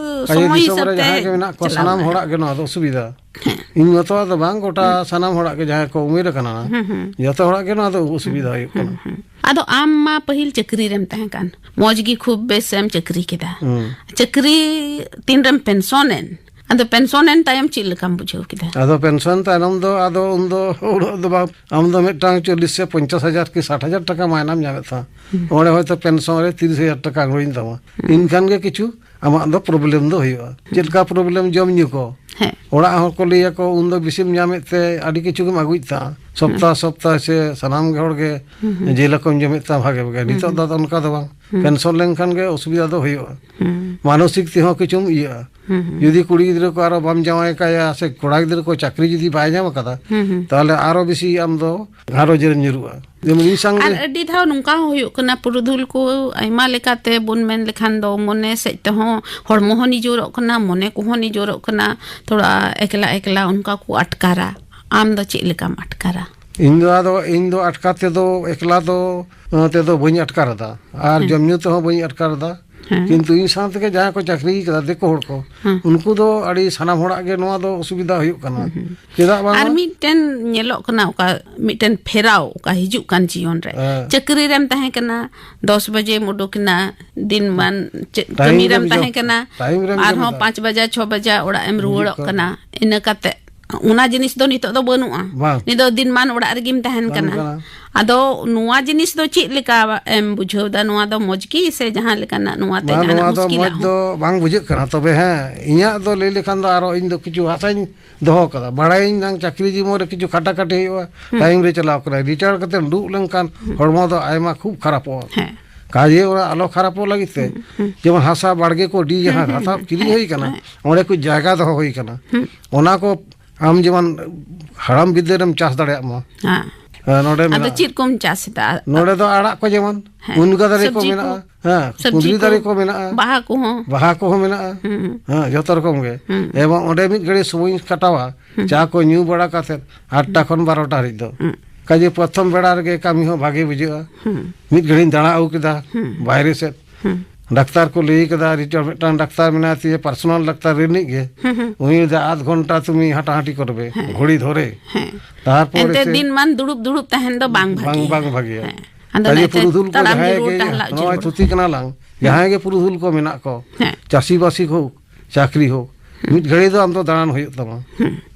ᱠᱟᱡᱮ ᱥᱚᱢᱚᱭ ᱫᱤᱥᱚᱢ ᱦᱤᱥᱟᱹᱵ ᱨᱮ ᱛᱮ ᱡᱟᱦᱟᱸᱭ ᱜᱮ ᱢᱮᱱᱟᱜ ᱠᱚᱣᱟ, ᱪᱟᱞᱟᱣ ᱥᱟᱱᱟᱢ ᱠᱟᱱᱟ᱾ ᱦᱚᱲᱟᱜ ᱜᱮ ᱱᱚᱣᱟ ᱫᱚ ᱚᱥᱩᱵᱤᱫᱷᱟ᱾ ᱦᱮᱸ᱾ ᱤᱧ ᱢᱚᱛᱚ ᱫᱚ ᱵᱟᱝ, ᱜᱚᱴᱟ ᱦᱩᱸ᱾ ᱥᱟᱱᱟᱢ ᱦᱚᱲᱟᱜ ᱜᱮ, ᱡᱟᱦᱟᱸᱭ ᱠᱚ ᱩᱢᱮᱨ ᱟᱠᱟᱱᱟ, ᱦᱩᱸ, ᱦᱩᱸ᱾ ᱡᱚᱛᱚ ᱦᱚᱲᱟᱜ ᱜᱮ ᱱᱚᱣᱟ ᱫᱚ ᱚᱥᱩᱵᱤᱫᱷᱟ ᱦᱩᱸ, ᱦᱩᱭᱩᱜ ᱦᱩᱸ, ᱠᱟᱱᱟ᱾ ᱦᱩᱸ᱾ ᱟᱫᱚ ᱟᱢ ᱢᱟ ᱯᱟᱹᱦᱤᱞ ᱪᱟᱹᱠᱨᱤ ᱨᱮᱢ ᱛᱟᱦᱮᱸ ᱠᱟᱱ, ᱢᱚᱡᱽ ᱜᱮ ᱠᱷᱩᱵ ᱵᱮᱥ ᱮᱢ ᱪᱟᱹᱠᱨᱤ ᱠᱮᱫᱟ᱾ ᱦᱩᱸ᱾ ᱪᱟᱹᱠᱨᱤ ᱛᱤᱱ ᱨᱮᱢ ᱯᱮᱱᱥᱚᱱ ᱮᱱ, ᱟᱫᱚ ᱯᱮᱱᱥᱚᱱ ᱮᱱ ᱛᱟᱭᱚᱢ ᱪᱮᱫ ᱞᱮᱠᱟᱢ ᱵᱩᱡᱷᱟᱹᱣ ᱠᱮᱫᱟ? ᱟᱫᱚ ᱯᱮᱱᱥᱚᱱ ᱛᱟᱭᱱᱚᱢ ᱫᱚ ᱟᱫᱚ ᱩᱱᱫᱚ ᱩᱱᱟᱹᱜ ᱫᱚ ᱵᱟᱝ, ᱟᱢ ᱫᱚ ᱢᱤᱫᱴᱟᱝ ᱪᱚᱞᱞᱤᱥ ᱥᱮ ᱯᱚᱧᱪᱟᱥ ᱦᱟᱡᱟᱨ ᱠᱤ ᱥᱟᱴ ᱦᱟᱡᱟᱨ ᱴᱟᱠᱟ ᱢᱟᱭᱱᱟᱢ ᱧᱟᱢᱮᱫ ᱛᱟᱦᱮᱸ᱾ ᱚᱸᱰᱮ ᱦᱚᱭᱛᱚ ᱯᱮᱱᱥᱚᱱ ᱨᱮ ᱛᱤᱨᱤᱥ ᱦᱟᱡᱟᱨ ᱴᱟᱠᱟ ᱟᱬᱜᱚᱭᱮᱱ ᱛᱟᱢᱟ᱾ ᱮᱱᱠᱷᱟᱱ ᱜᱮ ᱠᱤᱪᱷᱩ ᱟᱢᱟᱜ ᱫᱚ ᱯᱨᱚᱵᱞᱮᱢ ᱫᱚ ᱦᱩᱭᱩᱜᱼᱟ᱾ ᱪᱮᱫ ᱞᱮᱠᱟ ᱯᱨᱚᱵᱞᱮᱢ? ᱡᱚᱢ ᱧᱩ ᱠᱚ᱾ ᱦᱮᱸ᱾ ᱚᱲᱟᱜ ᱦᱚᱲ ᱠᱚ ᱞᱟᱹᱭᱟᱠᱚ, "ᱩᱱᱫᱚ ᱵᱮᱥᱤᱢ ᱧᱟᱢᱮᱫ ᱛᱮ ᱟᱹᱰᱤ ᱠᱤᱪᱷᱩ ᱜᱮᱢ ᱟᱹᱜᱩᱭᱮᱫ ᱛᱟᱦᱮᱸ, ᱥᱚᱯᱛᱟ ᱥᱚᱯᱛᱟ ᱥᱮ ᱥᱟᱱᱟᱢ ᱜᱮ ᱦᱚᱲ ᱜᱮ ᱡᱤᱞ ᱦᱟᱹᱠᱩᱢ ᱡᱚᱢᱮᱫ ᱛᱟᱦᱮᱸ ᱵᱷᱟᱜᱮ ᱵᱷᱟᱜᱮ, ᱱᱤᱛᱚᱜ ᱫᱚ ᱟᱫᱚ ᱚᱱᱠᱟ ᱫᱚ ᱵᱟᱝ᱾ ᱯᱮᱱᱥᱚᱱ ᱞᱮᱱᱠᱷᱟᱱ ᱜᱮ ᱚᱥᱩᱵᱤᱫᱷᱟ ᱫᱚ ᱦᱩᱭᱩᱜᱼᱟ, ᱢᱟᱱᱚᱥᱤᱠ ᱛᱮᱦᱚᱸ ᱠᱤᱪᱷᱩᱢ ᱤᱭᱟᱹᱜᱼᱟ᱾ ᱡᱩᱫᱤ ᱠᱩᱲᱤ ᱜᱤᱫᱽᱨᱟᱹ ᱠᱚ ᱟᱨᱚ ᱵᱟᱢ ᱡᱟᱶᱟᱭ ᱠᱟᱭᱟ ᱥᱮ ᱠᱚᱲᱟ ᱜᱤᱫᱽᱨᱟᱹ ᱠᱚ ᱪᱟᱹᱠᱨᱤ ᱡᱩᱫᱤ ᱵᱟᱭ ᱧᱟᱢ ᱟᱠᱟᱫᱟ, ᱛᱟᱦᱚᱞᱮ ᱟᱨᱚ ᱵᱮᱥᱤ ᱟᱢ ᱫᱚ ᱜᱷᱟᱨᱚᱸᱡᱽ ᱨᱮᱢ ᱧᱩᱨᱩᱜᱼᱟ᱾ ᱡᱮᱢᱚᱱ ᱤᱧ ᱥᱟᱝ ᱟᱨ ᱜᱮ ᱟᱹᱰᱤ ᱫᱷᱟᱣ ᱱᱚᱝᱠᱟ ᱦᱚᱸ ᱦᱩᱭᱩᱜ ᱠᱟᱱᱟ, ᱯᱩᱨᱩᱫᱷᱩᱞ ᱠᱚ ᱟᱭᱢᱟ ᱞᱮᱠᱟᱛᱮ ᱵᱚᱱ ᱢᱮᱱ ᱞᱮᱠᱷᱟᱱ ᱫᱚ ᱢᱚᱱᱮ ᱥᱮᱫ ᱛᱮᱦᱚᱸ ᱦᱚᱲᱢᱚ ᱦᱚᱸ ᱱᱤᱡᱚᱨᱚᱜ ᱠᱟᱱᱟ, ᱢᱚᱱᱮ ᱠᱚᱦᱚᱸ ᱱᱤᱡᱚᱨᱚᱜ ᱠᱟᱱᱟ, ᱛᱷᱚᱲᱟ ᱮᱠᱞᱟ ᱮᱠᱞᱟ ᱚᱱᱠᱟ ᱠᱚ ᱟᱴᱠᱟᱨᱟ᱾ ᱟᱢ ᱫᱚ ᱪᱮᱫ ᱞᱮᱠᱟᱢ ᱟᱴᱠᱟᱨᱟ? ᱤᱧ ᱫᱚ ᱟᱫᱚ, ᱤᱧ ᱫᱚ ᱟᱴᱠᱟᱨ ᱛᱮᱫᱚ, ᱮᱠᱞᱟ ᱫᱚ, ᱚ, ᱛᱮᱫᱚ ᱵᱟᱹᱧ ᱟᱴᱠᱟᱨ ᱮᱫᱟ᱾ ᱟᱨ ᱡᱚᱢ ᱧᱩ ᱛᱮᱦᱚᱸ ᱵᱟᱹᱧ ᱟᱴᱠᱟᱨ ᱮᱫᱟ᱾ ᱦᱮᱸ᱾ ᱠᱤᱱᱛᱩ ᱤᱧ ᱥᱟᱶ ᱛᱮᱜᱮ ᱡᱟᱦᱟᱸᱭ ᱠᱚ ᱪᱟᱹᱠᱨᱤ ᱠᱟᱫᱟ, ᱫᱤᱠᱩ ᱦᱚᱲ ᱠᱚ, ᱦᱮᱸ᱾ ᱩᱱᱠᱩ ᱫᱚ ᱟᱹᱰᱤ ᱥᱟᱱᱟᱢ ᱦᱚᱲᱟᱜ ᱜᱮ ᱱᱚᱣᱟ ᱫᱚ ᱚᱥᱩᱵᱤᱫᱷᱟ ᱦᱩᱭᱩᱜ ᱠᱟᱱᱟ᱾ ᱦᱩᱸ, ᱦᱩᱸ᱾ ᱪᱮᱫᱟᱜ ᱵᱟᱝ? ᱟᱨ ᱢᱤᱫᱴᱮᱱ ᱧᱮᱞᱚᱜ ᱠᱟᱱᱟ, ᱚᱠᱟ ᱢᱤᱫᱴᱮᱱ ᱯᱷᱮᱨᱟᱣ, ᱚᱠᱟ ᱦᱤᱡᱩᱜ ᱠᱟᱱ ᱡᱤᱭᱚᱱ ᱨᱮ᱾ ᱦᱮᱸ᱾ ᱪᱟᱹᱠᱨᱤ ᱨᱮᱢ ᱛᱟᱦᱮᱸ ᱠᱟᱱᱟ, ᱫᱚᱥ ᱵᱟᱡᱮᱢ ᱩᱰᱩᱠ ᱮᱱᱟ, ᱫᱤᱱ ᱢᱟᱱ ᱪᱮᱫ ᱴᱟᱭᱤᱢ ᱠᱟᱹᱢᱤ ᱨᱮᱢ ᱨᱮᱢ ᱛᱟᱦᱮᱸ ᱡᱚᱢ-, ᱠᱟᱱᱟ, ᱴᱟᱭᱤᱢ ᱨᱮᱢ ᱡᱚᱢ ᱟᱨᱦᱚᱸ ᱮᱫᱟ᱾ ᱯᱟᱸᱪ ᱵᱟᱡᱟ, ᱪᱷᱚ ᱵᱟᱡᱟ ᱚᱲᱟᱜ ᱮᱢ ᱦᱤᱡᱩᱜ ᱨᱩᱣᱟᱹᱲᱚᱜ ᱠᱟᱱᱟ᱾ ᱠᱟᱱᱟ᱾ ᱤᱱᱟᱹ ᱠᱟᱛᱮ ᱚᱱᱟ ᱡᱤᱱᱤᱥ ᱫᱚ ᱱᱤᱛᱚᱜ ᱫᱚ ᱵᱟᱹᱱᱩᱜᱼᱟ᱾ ᱵᱟᱝ᱾ ᱱᱤᱛ ᱫᱚ ᱫᱤᱱ ᱢᱟᱱ ᱚᱲᱟᱜ ᱨᱮᱜᱮᱢ ᱛᱟᱦᱮᱱ ᱛᱟᱦᱮᱱ ᱠᱟᱱᱟ᱾ ᱠᱟᱱᱟ᱾ ᱟᱫᱚ ᱱᱚᱣᱟ ᱡᱤᱱᱤᱥ ᱫᱚ ᱪᱮᱫ ᱞᱮᱠᱟ ᱮᱢ ᱵᱩᱡᱷᱟᱹᱣ ᱮᱫᱟ? ᱱᱚᱣᱟ ᱫᱚ ᱢᱚᱡᱽ ᱜᱮ ᱥᱮ ᱡᱟᱦᱟᱸ ᱞᱮᱠᱟᱱᱟᱜ ᱱᱚᱣᱟ ᱛᱮ ᱵᱟᱝ, ᱡᱟᱦᱟᱱᱟᱜ ᱱᱚᱣᱟ ᱫᱚ ᱢᱩᱥᱠᱤᱞᱟᱜ ᱢᱚᱡᱽ ᱦᱚᱸ? ᱫᱚ ᱵᱟᱝ ᱵᱩᱡᱷᱟᱹᱜ ᱠᱟᱱᱟ᱾ ᱛᱚᱵᱮ ᱦᱮᱸ, ᱤᱧᱟᱹᱜ ᱫᱚ ᱞᱟᱹᱭ ᱞᱮᱠᱷᱟᱱ ᱫᱚ ᱟᱨᱚ ᱤᱧ ᱫᱚ ᱠᱤᱪᱷᱩ ᱦᱟᱥᱟᱧ ᱫᱚᱦᱚ ᱠᱟᱫᱟ᱾ ᱵᱟᱲᱟᱭᱟᱹᱧ ᱱᱟᱝ ᱪᱟᱹᱠᱨᱤ ᱡᱤᱵᱚᱱ ᱨᱮ ᱠᱤᱪᱷᱩ ᱠᱷᱟᱴᱟ ᱠᱷᱟᱴᱤ ᱦᱩᱭᱩᱜᱼᱟ, ᱦᱩᱸ᱾ ᱴᱟᱭᱤᱢ ᱨᱮ ᱪᱟᱞᱟᱣ ᱠᱟᱱᱟ᱾ ᱨᱤᱴᱟᱭᱟᱨ ᱠᱟᱛᱮ ᱫᱩᱲᱩᱵ ᱞᱮᱱᱠᱷᱟᱱ ᱦᱩᱸ᱾ ᱦᱚᱲᱢᱚ ᱫᱚ ᱟᱭᱢᱟ ᱠᱷᱩᱵ ᱠᱷᱟᱨᱟᱯᱚᱜᱼᱟ᱾ ᱦᱮᱸ᱾ ᱠᱟᱡᱮ ᱚᱲᱟᱜ ᱟᱞᱚ ᱠᱷᱟᱨᱟᱯᱚᱜ ᱞᱟᱹᱜᱤᱫ ᱛᱮ, ᱦᱩᱸ, ᱦᱩᱸ᱾ ᱡᱮᱢᱚᱱ ᱦᱟᱥᱟ ᱵᱟᱲᱜᱮ ᱠᱚ ᱟᱹᱰᱤ ᱦᱩᱸ, ᱡᱟᱦᱟᱸ ᱦᱩᱸ, ᱦᱟᱥᱟ ᱦᱩᱸ᱾ ᱠᱤᱨᱤᱧ ᱦᱮᱸ, ᱦᱩᱭ ᱠᱟᱱᱟ, ᱦᱮᱸ᱾ ᱚᱸᱰᱮ ᱠᱚ ᱡᱟᱭᱜᱟ ᱫᱚᱦᱚ ᱦᱩᱭ ᱠᱟᱱᱟ᱾ ᱦᱩᱸ᱾ ᱚᱱᱟ ᱠᱚ ᱟᱢ ᱡᱮᱢᱚᱱ ᱦᱟᱲᱟᱢ ᱵᱤᱫᱟᱹᱞ ᱨᱮᱢ ᱪᱟᱥ ᱫᱟᱲᱮᱭᱟᱜ ᱢᱟ᱾ ᱦᱮᱸ᱾ ᱦᱮᱸ, ᱱᱚᱰᱮ ᱟᱫᱚ ᱢᱮᱱᱟᱜᱼᱟ᱾ ᱪᱮᱫ ᱠᱚᱢ ᱪᱟᱥ ᱮᱫᱟ? ᱱᱚᱰᱮ ᱫᱚ ᱟᱲᱟᱜ ᱠᱚ ᱡᱮᱢᱚᱱ ᱦᱮᱸ᱾ ᱢᱩᱱᱜᱟᱹ ᱫᱟᱨᱮ ᱠᱚ ᱥᱚᱵᱽᱡᱤ ᱠᱚ, ᱢᱮᱱᱟᱜᱼᱟ᱾ ᱦᱮᱸ, ᱥᱚᱵᱽᱡᱤ ᱠᱩᱸᱫᱽᱨᱤ ᱠᱚ, ᱫᱟᱨᱮ ᱠᱚ ᱢᱮᱱᱟᱜᱼᱟ᱾ ᱵᱟᱦᱟ ᱠᱚᱦᱚᱸ᱾ ᱵᱟᱦᱟ ᱠᱚᱦᱚᱸ ᱢᱮᱱᱟᱜᱼᱟ᱾ ᱦᱩᱸ᱾ ᱦᱮᱸ, ᱡᱚᱛᱚ ᱨᱚᱠᱚᱢ ᱜᱮ᱾ ᱦᱩᱸ᱾ ᱮᱵᱚᱝ ᱚᱸᱰᱮ ᱢᱤᱫ ᱜᱷᱟᱹᱲᱤ ᱥᱚᱢᱚᱭᱤᱧ ᱠᱟᱴᱟᱣᱟ, ᱦᱩᱸ᱾ ᱪᱟ ᱠᱚ ᱧᱩ ᱵᱟᱲᱟ ᱠᱟᱛᱮ ᱟᱴᱴᱟ ᱦᱩᱸ᱾ ᱠᱷᱚᱱ ᱵᱟᱨᱚᱴᱟ ᱦᱟᱹᱨᱤᱡ ᱫᱚ᱾ ᱦᱩᱸ᱾ ᱠᱟᱡᱮ ᱯᱨᱚᱛᱷᱚᱢ ᱵᱮᱲᱟ ᱨᱮᱜᱮ ᱠᱟᱹᱢᱤ ᱦᱚᱸ ᱵᱷᱟᱜᱮ ᱵᱩᱡᱷᱟᱹᱜᱼᱟ᱾ ᱦᱩᱸ᱾ ᱢᱤᱫ ᱜᱷᱟᱹᱲᱤᱧ ᱫᱟᱬᱟ ᱟᱹᱜᱩ ᱠᱮᱫᱟ ᱦᱩᱸ᱾ ᱵᱟᱭᱨᱮ ᱥᱮᱫ᱾ ᱦᱩᱸ᱾ ᱰᱟᱠᱛᱟᱨ ᱠᱚ ᱞᱟᱹᱭ ᱠᱟᱫᱟ, ᱨᱤᱴᱟᱨ ᱢᱤᱫᱴᱟᱝ ᱰᱟᱠᱛᱟᱨ ᱢᱮᱱᱟᱭ ᱛᱤᱧᱟᱹ, ᱯᱟᱨᱥᱚᱱᱟᱞ ᱰᱟᱠᱛᱟᱨ ᱨᱤᱱᱤᱡ ᱜᱮ᱾ ᱦᱩᱸ, ᱦᱩᱸ᱾ ᱩᱱᱤ ᱞᱟᱹᱭᱫᱟ, "ᱟᱫᱷ ᱜᱷᱚᱱᱴᱟ ᱛᱩᱢᱤ ᱦᱟᱴᱟᱦᱟᱴᱤ ᱠᱚᱨᱵᱮ, ᱦᱮᱸ᱾ ᱜᱷᱚᱲᱤ ᱫᱷᱚᱨᱮ᱾" ᱦᱮᱸ᱾ ᱛᱟᱨᱯᱚᱨᱮ ᱮᱱᱛᱮ ᱥᱮ ᱫᱤᱱ ᱢᱟᱱ ᱫᱩᱲᱩᱵ ᱫᱩᱲᱩᱵ ᱛᱟᱦᱮᱱ ᱫᱚ ᱵᱟᱝ ᱵᱟᱝ, ᱵᱷᱟᱜᱮᱭᱟ᱾ ᱵᱟᱝ ᱵᱷᱟᱜᱮᱭᱟ᱾ ᱦᱮᱸ᱾ ᱟᱫᱚ ᱠᱟᱡᱮ ᱚᱱᱟᱛᱮ ᱯᱩᱨᱩᱫᱷᱩᱞ ᱠᱚ ᱛᱟᱲᱟᱢ ᱡᱟᱦᱟᱸᱭ ᱡᱟᱹᱨᱩᱲ, ᱜᱮ, ᱴᱟᱦᱞᱟᱜ ᱱᱚᱜᱼᱚᱭ ᱡᱟᱹᱨᱩᱲ᱾ ᱛᱷᱩᱛᱤ ᱠᱟᱱᱟ ᱞᱟᱝ, ᱦᱮᱸ᱾ ᱡᱟᱦᱟᱸᱭ ᱜᱮ ᱯᱩᱨᱩᱫᱷᱩᱞ ᱠᱚ ᱢᱮᱱᱟᱜ ᱠᱚ, ᱦᱮᱸ᱾ ᱪᱟᱹᱥᱤᱵᱟᱹᱥᱤ ᱠᱚ, ᱪᱟᱹᱠᱨᱤ ᱦᱳᱠ, ᱢᱤᱫ ᱜᱷᱟᱹᱲᱤ ᱫᱚ ᱟᱢ ᱫᱚ ᱫᱟᱬᱟᱱ ᱦᱩᱭᱩᱜ ᱛᱟᱢᱟ᱾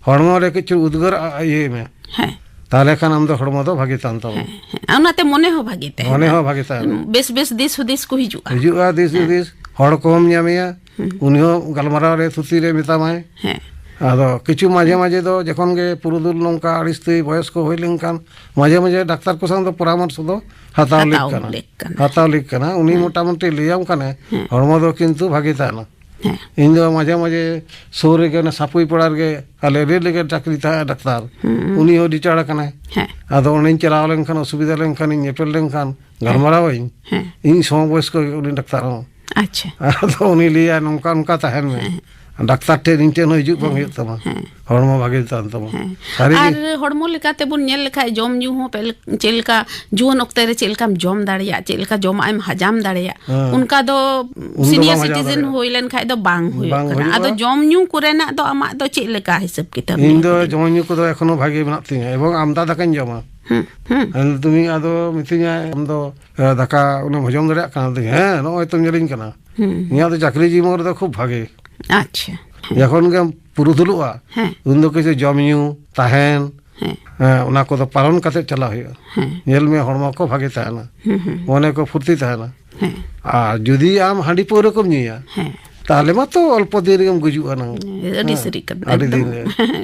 ᱦᱚᱲᱢᱚ ᱨᱮ ᱠᱤᱪᱷᱩ ᱩᱫᱽᱜᱟᱹᱨ ᱟ- ᱤᱭᱟᱹᱭ ᱢᱮ᱾ ᱦᱮᱸ᱾ ᱛᱟᱦᱚᱞᱮ ᱠᱷᱟᱱ ᱟᱢ ᱫᱚ ᱦᱚᱲᱢᱚ ᱫᱚ ᱵᱷᱟᱜᱮ ᱛᱟᱦᱮᱱ ᱛᱟᱢᱟ᱾ ᱦᱮᱸ, ᱦᱮᱸ᱾ ᱟᱨ ᱚᱱᱟᱛᱮ ᱢᱚᱱᱮ ᱦᱚᱸ ᱵᱷᱟᱜᱮ ᱛᱟᱦᱮᱱᱟ᱾ ᱢᱚᱱᱮ ᱦᱚᱸ ᱵᱷᱟᱜᱮ ᱛᱟᱦᱮᱱᱟ᱾ ᱵᱮᱥ ᱵᱮᱥ ᱫᱤᱥ ᱦᱩᱫᱤᱥ ᱠᱚ ᱦᱤᱡᱩᱜᱼᱟ᱾ ᱦᱤᱡᱩᱜᱼᱟ ᱫᱤᱥ ᱦᱮᱸ᱾ ᱦᱩᱫᱤᱥ, ᱦᱚᱲ ᱠᱚᱦᱚᱸᱢ ᱧᱟᱢᱮᱭᱟ, ᱦᱩᱸ᱾ ᱩᱱᱤ ᱦᱚᱸ ᱜᱟᱞᱢᱟᱨᱟᱣ ᱨᱮ ᱛᱷᱩᱛᱤ ᱨᱮ ᱢᱮᱛᱟᱢᱟᱭ᱾ ᱦᱮᱸ᱾ ᱟᱫᱚ ᱠᱤᱪᱷᱩ ᱢᱟᱡᱷᱮ ᱢᱟᱡᱷᱮ ᱫᱚ ᱡᱚᱠᱷᱚᱱ ᱜᱮ ᱯᱩᱨᱩᱫᱷᱩᱞ ᱱᱚᱝᱠᱟ ᱟᱹᱲᱤᱥ ᱛᱮ ᱵᱚᱭᱚᱥ ᱠᱚ ᱦᱩᱭ ᱞᱮᱱᱠᱷᱟᱱ ᱢᱟᱡᱷᱮ ᱢᱟᱡᱷᱮ ᱰᱟᱠᱛᱟᱨ ᱠᱚ ᱥᱟᱶ ᱫᱚ ᱯᱚᱨᱟᱢᱚᱨᱥᱚ ᱫᱚ ᱦᱟᱛᱟᱣ ᱞᱮᱠ ᱦᱟᱛᱟᱣ ᱠᱟᱱᱟ᱾ ᱞᱮᱠ ᱠᱟᱱᱟ᱾ ᱦᱟᱛᱟᱣ ᱞᱮᱠ ᱠᱟᱱᱟ᱾ ᱩᱱᱤ ᱦᱮᱸ᱾ ᱢᱚᱴᱟᱢᱩᱴᱤ ᱞᱟᱹᱭᱟᱢ ᱠᱷᱟᱱᱮ ᱦᱮᱸ᱾ ᱦᱚᱲᱢᱚ ᱫᱚ ᱠᱤᱱᱛᱩ ᱵᱷᱟᱜᱮ ᱛᱟᱦᱮᱱᱟ᱾ ᱦᱮᱸ᱾ ᱤᱧ ᱫᱚ ᱢᱟᱡᱷᱮ ᱢᱟᱡᱷᱮ ᱥᱩᱨ ᱨᱮᱜᱮ ᱚᱱᱟ ᱥᱟᱹᱯᱩᱭ ᱯᱟᱲᱟ ᱨᱮᱜᱮ ᱟᱞᱮ ᱨᱮᱞ ᱨᱮᱜᱮ ᱪᱟᱹᱠᱨᱤ ᱛᱟᱦᱮᱸ ᱰᱟᱠᱛᱟᱨ᱾ ᱦᱩᱸ᱾ ᱩᱱᱤ ᱦᱚᱸ ᱨᱤᱴᱟᱭᱟᱨ ᱟᱠᱟᱱᱟᱭ᱾ ᱦᱮᱸ᱾ ᱟᱫᱚ ᱚᱸᱰᱮᱧ ᱪᱟᱞᱟᱣ ᱞᱮᱱᱠᱷᱟᱱ ᱚᱥᱩᱵᱤᱫᱷᱟ ᱞᱮᱱᱠᱷᱟᱱ ᱤᱧ ᱧᱮᱯᱮᱞ ᱞᱮᱱᱠᱷᱟᱱ ᱦᱮᱸ᱾ ᱜᱟᱞᱢᱟᱨᱟᱣ ᱟᱹᱧ᱾ ᱦᱮᱸ᱾ ᱤᱧ ᱥᱚᱢᱚᱵᱚᱭᱚᱥᱠᱚ ᱜᱮ ᱩᱱᱤ ᱰᱟᱠᱛᱟᱨ ᱦᱚᱸ᱾ ᱟᱪᱪᱷᱟ᱾ ᱟᱫᱚ ᱩᱱᱤ ᱞᱟᱹᱭᱟ ᱱᱚᱝᱠᱟ ᱱᱚᱝᱠᱟ ᱛᱟᱦᱮᱱ ᱢᱮ᱾ ᱦᱮᱸ᱾ ᱰᱟᱠᱛᱟᱨ ᱴᱷᱮᱱ ᱤᱧ ᱴᱷᱮᱱ ᱦᱚᱸ ᱦᱤᱡᱩᱜ ᱵᱟᱝ ᱦᱮᱸ᱾ ᱦᱩᱭᱩᱜ ᱛᱟᱢᱟ᱾ ᱦᱮᱸ᱾ ᱦᱚᱲᱢᱚ ᱵᱷᱟᱜᱮ ᱛᱟᱦᱮᱱ ᱛᱟᱢᱟ᱾ ᱦᱮᱸ᱾ ᱥᱟᱹᱨᱤ ᱟᱨ ᱜᱮ᱾ ᱦᱚᱲᱢᱚ ᱞᱮᱠᱟᱛᱮ ᱵᱚᱱ ᱧᱮᱞ ᱞᱮᱠᱷᱟᱡ ᱡᱚᱢ ᱧᱩ ᱦᱚᱸ ᱯᱮᱞ-, ᱪᱮᱫ ᱞᱮᱠᱟ ᱡᱩᱣᱟᱹᱱ ᱚᱠᱛᱮ ᱨᱮ ᱪᱮᱫ ᱞᱮᱠᱟᱢ ᱡᱚᱢ ᱫᱟᱲᱮᱭᱟᱜ, ᱪᱮᱫ ᱞᱮᱠᱟ ᱡᱚᱢᱟᱜ ᱮᱢ ᱦᱟᱡᱟᱢ ᱫᱟᱲᱮᱭᱟᱜ, ᱦᱮᱸ᱾ ᱚᱱᱠᱟ ᱫᱚ ᱩᱱ ᱫᱚ ᱥᱤᱱᱤᱭᱟᱨ ᱵᱟᱢ ᱦᱟᱡᱟᱢ ᱥᱤᱴᱤᱡᱮᱱ ᱫᱟᱲᱮᱭᱟᱜᱼᱟ᱾ ᱦᱩᱭ ᱞᱮᱱ ᱠᱷᱟᱡ ᱫᱚ ᱵᱟᱝ ᱦᱩᱭᱩᱜ ᱵᱟᱝ ᱠᱟᱱᱟ᱾ ᱦᱩᱭᱩᱜᱼᱟ᱾ ᱟᱫᱚ ᱡᱚᱢ ᱧᱩ ᱠᱚᱨᱮᱱᱟᱜ ᱫᱚ ᱟᱢᱟᱜ ᱫᱚ ᱪᱮᱫ ᱞᱮᱠᱟ ᱦᱤᱥᱟᱹᱵ ᱠᱤᱛᱟᱹᱵ ᱤᱧ ᱧᱮᱞ ᱫᱚ ᱠᱟᱛᱮ? ᱡᱚᱢ ᱧᱩ ᱠᱚᱫᱚ ᱮᱠᱷᱚᱱᱳ ᱵᱷᱟᱜᱮ ᱢᱮᱱᱟᱜ ᱛᱤᱧᱟᱹ ᱮᱵᱚᱝ ᱟᱢᱫᱟ ᱫᱟᱠᱟᱧ ᱡᱚᱢᱟ᱾ ᱦᱩᱸ, ᱦᱩᱸ᱾ ᱟᱫᱚ ᱛᱩᱢᱤ ᱟᱫᱚ ᱢᱤᱛᱟᱹᱧᱟᱭ, "ᱟᱢ ᱫᱚ, ᱮ, ᱫᱟᱠᱟ ᱩᱱᱟᱹᱜ ᱮᱢ ᱦᱚᱡᱚᱢ ᱫᱟᱲᱮᱭᱟᱜ ᱠᱟᱱᱟ?" ᱟᱫᱚᱧ, "ᱦᱮᱸ, ᱱᱚᱜᱼᱚᱭ ᱛᱚᱢ ᱧᱮᱞᱤᱧ ᱠᱟᱱᱟ᱾" ᱦᱩᱸ᱾ ᱤᱧᱟᱹᱜ ᱫᱚ ᱪᱟᱹᱠᱨᱤ ᱡᱤᱵᱚᱱ ᱨᱮᱫᱚ ᱠᱷᱩᱵ ᱵᱷᱟᱜᱮ᱾ ᱟᱪᱪᱷᱟ᱾ ᱦᱮᱸ᱾ ᱡᱚᱠᱷᱚᱱ ᱜᱮᱢ ᱯᱩᱨᱩᱫᱷᱩᱞᱚᱜᱼᱟ, ᱦᱮᱸ᱾ ᱩᱱ ᱫᱚ ᱠᱤᱪᱷᱩ ᱡᱚᱢ ᱧᱩ, ᱛᱟᱦᱮᱱ, ᱦᱮᱸ᱾ ᱦᱮᱸ, ᱚᱱᱟ ᱠᱚᱫᱚ ᱯᱟᱞᱚᱱ ᱠᱟᱛᱮ ᱪᱟᱞᱟᱣ ᱦᱩᱭᱩᱜᱼᱟ᱾ ᱦᱮᱸ᱾ ᱧᱮᱞ ᱢᱮ, ᱦᱚᱲᱢᱚ ᱠᱚ ᱵᱷᱟᱜᱮ ᱛᱟᱦᱮᱱᱟ, ᱦᱩᱸ, ᱦᱩᱸ᱾ ᱢᱚᱱᱮ ᱠᱚ ᱯᱷᱩᱨᱛᱤ ᱛᱟᱦᱮᱱᱟ᱾ ᱦᱮᱸ᱾ ᱟᱨ ᱡᱩᱫᱤ ᱟᱢ ᱦᱟᱺᱰᱤ ᱯᱟᱹᱣᱨᱟᱹ ᱠᱚᱢ ᱧᱩᱭᱟ, ᱦᱮᱸ᱾ ᱛᱟᱦᱚᱞᱮ ᱢᱟᱛᱚ ᱚᱞᱯᱚ ᱫᱤᱱ ᱨᱮᱜᱮᱢ ᱜᱩᱡᱩᱜᱼᱟ ᱱᱟᱝ᱾ ᱦᱮᱸ, ᱟᱹᱰᱤ ᱦᱮᱸ, ᱥᱟᱹᱨᱤ ᱠᱟᱛᱷᱟ, ᱟᱹᱰᱤ ᱮᱠᱫᱚᱢ᱾ ᱫᱤᱱ ᱨᱮ᱾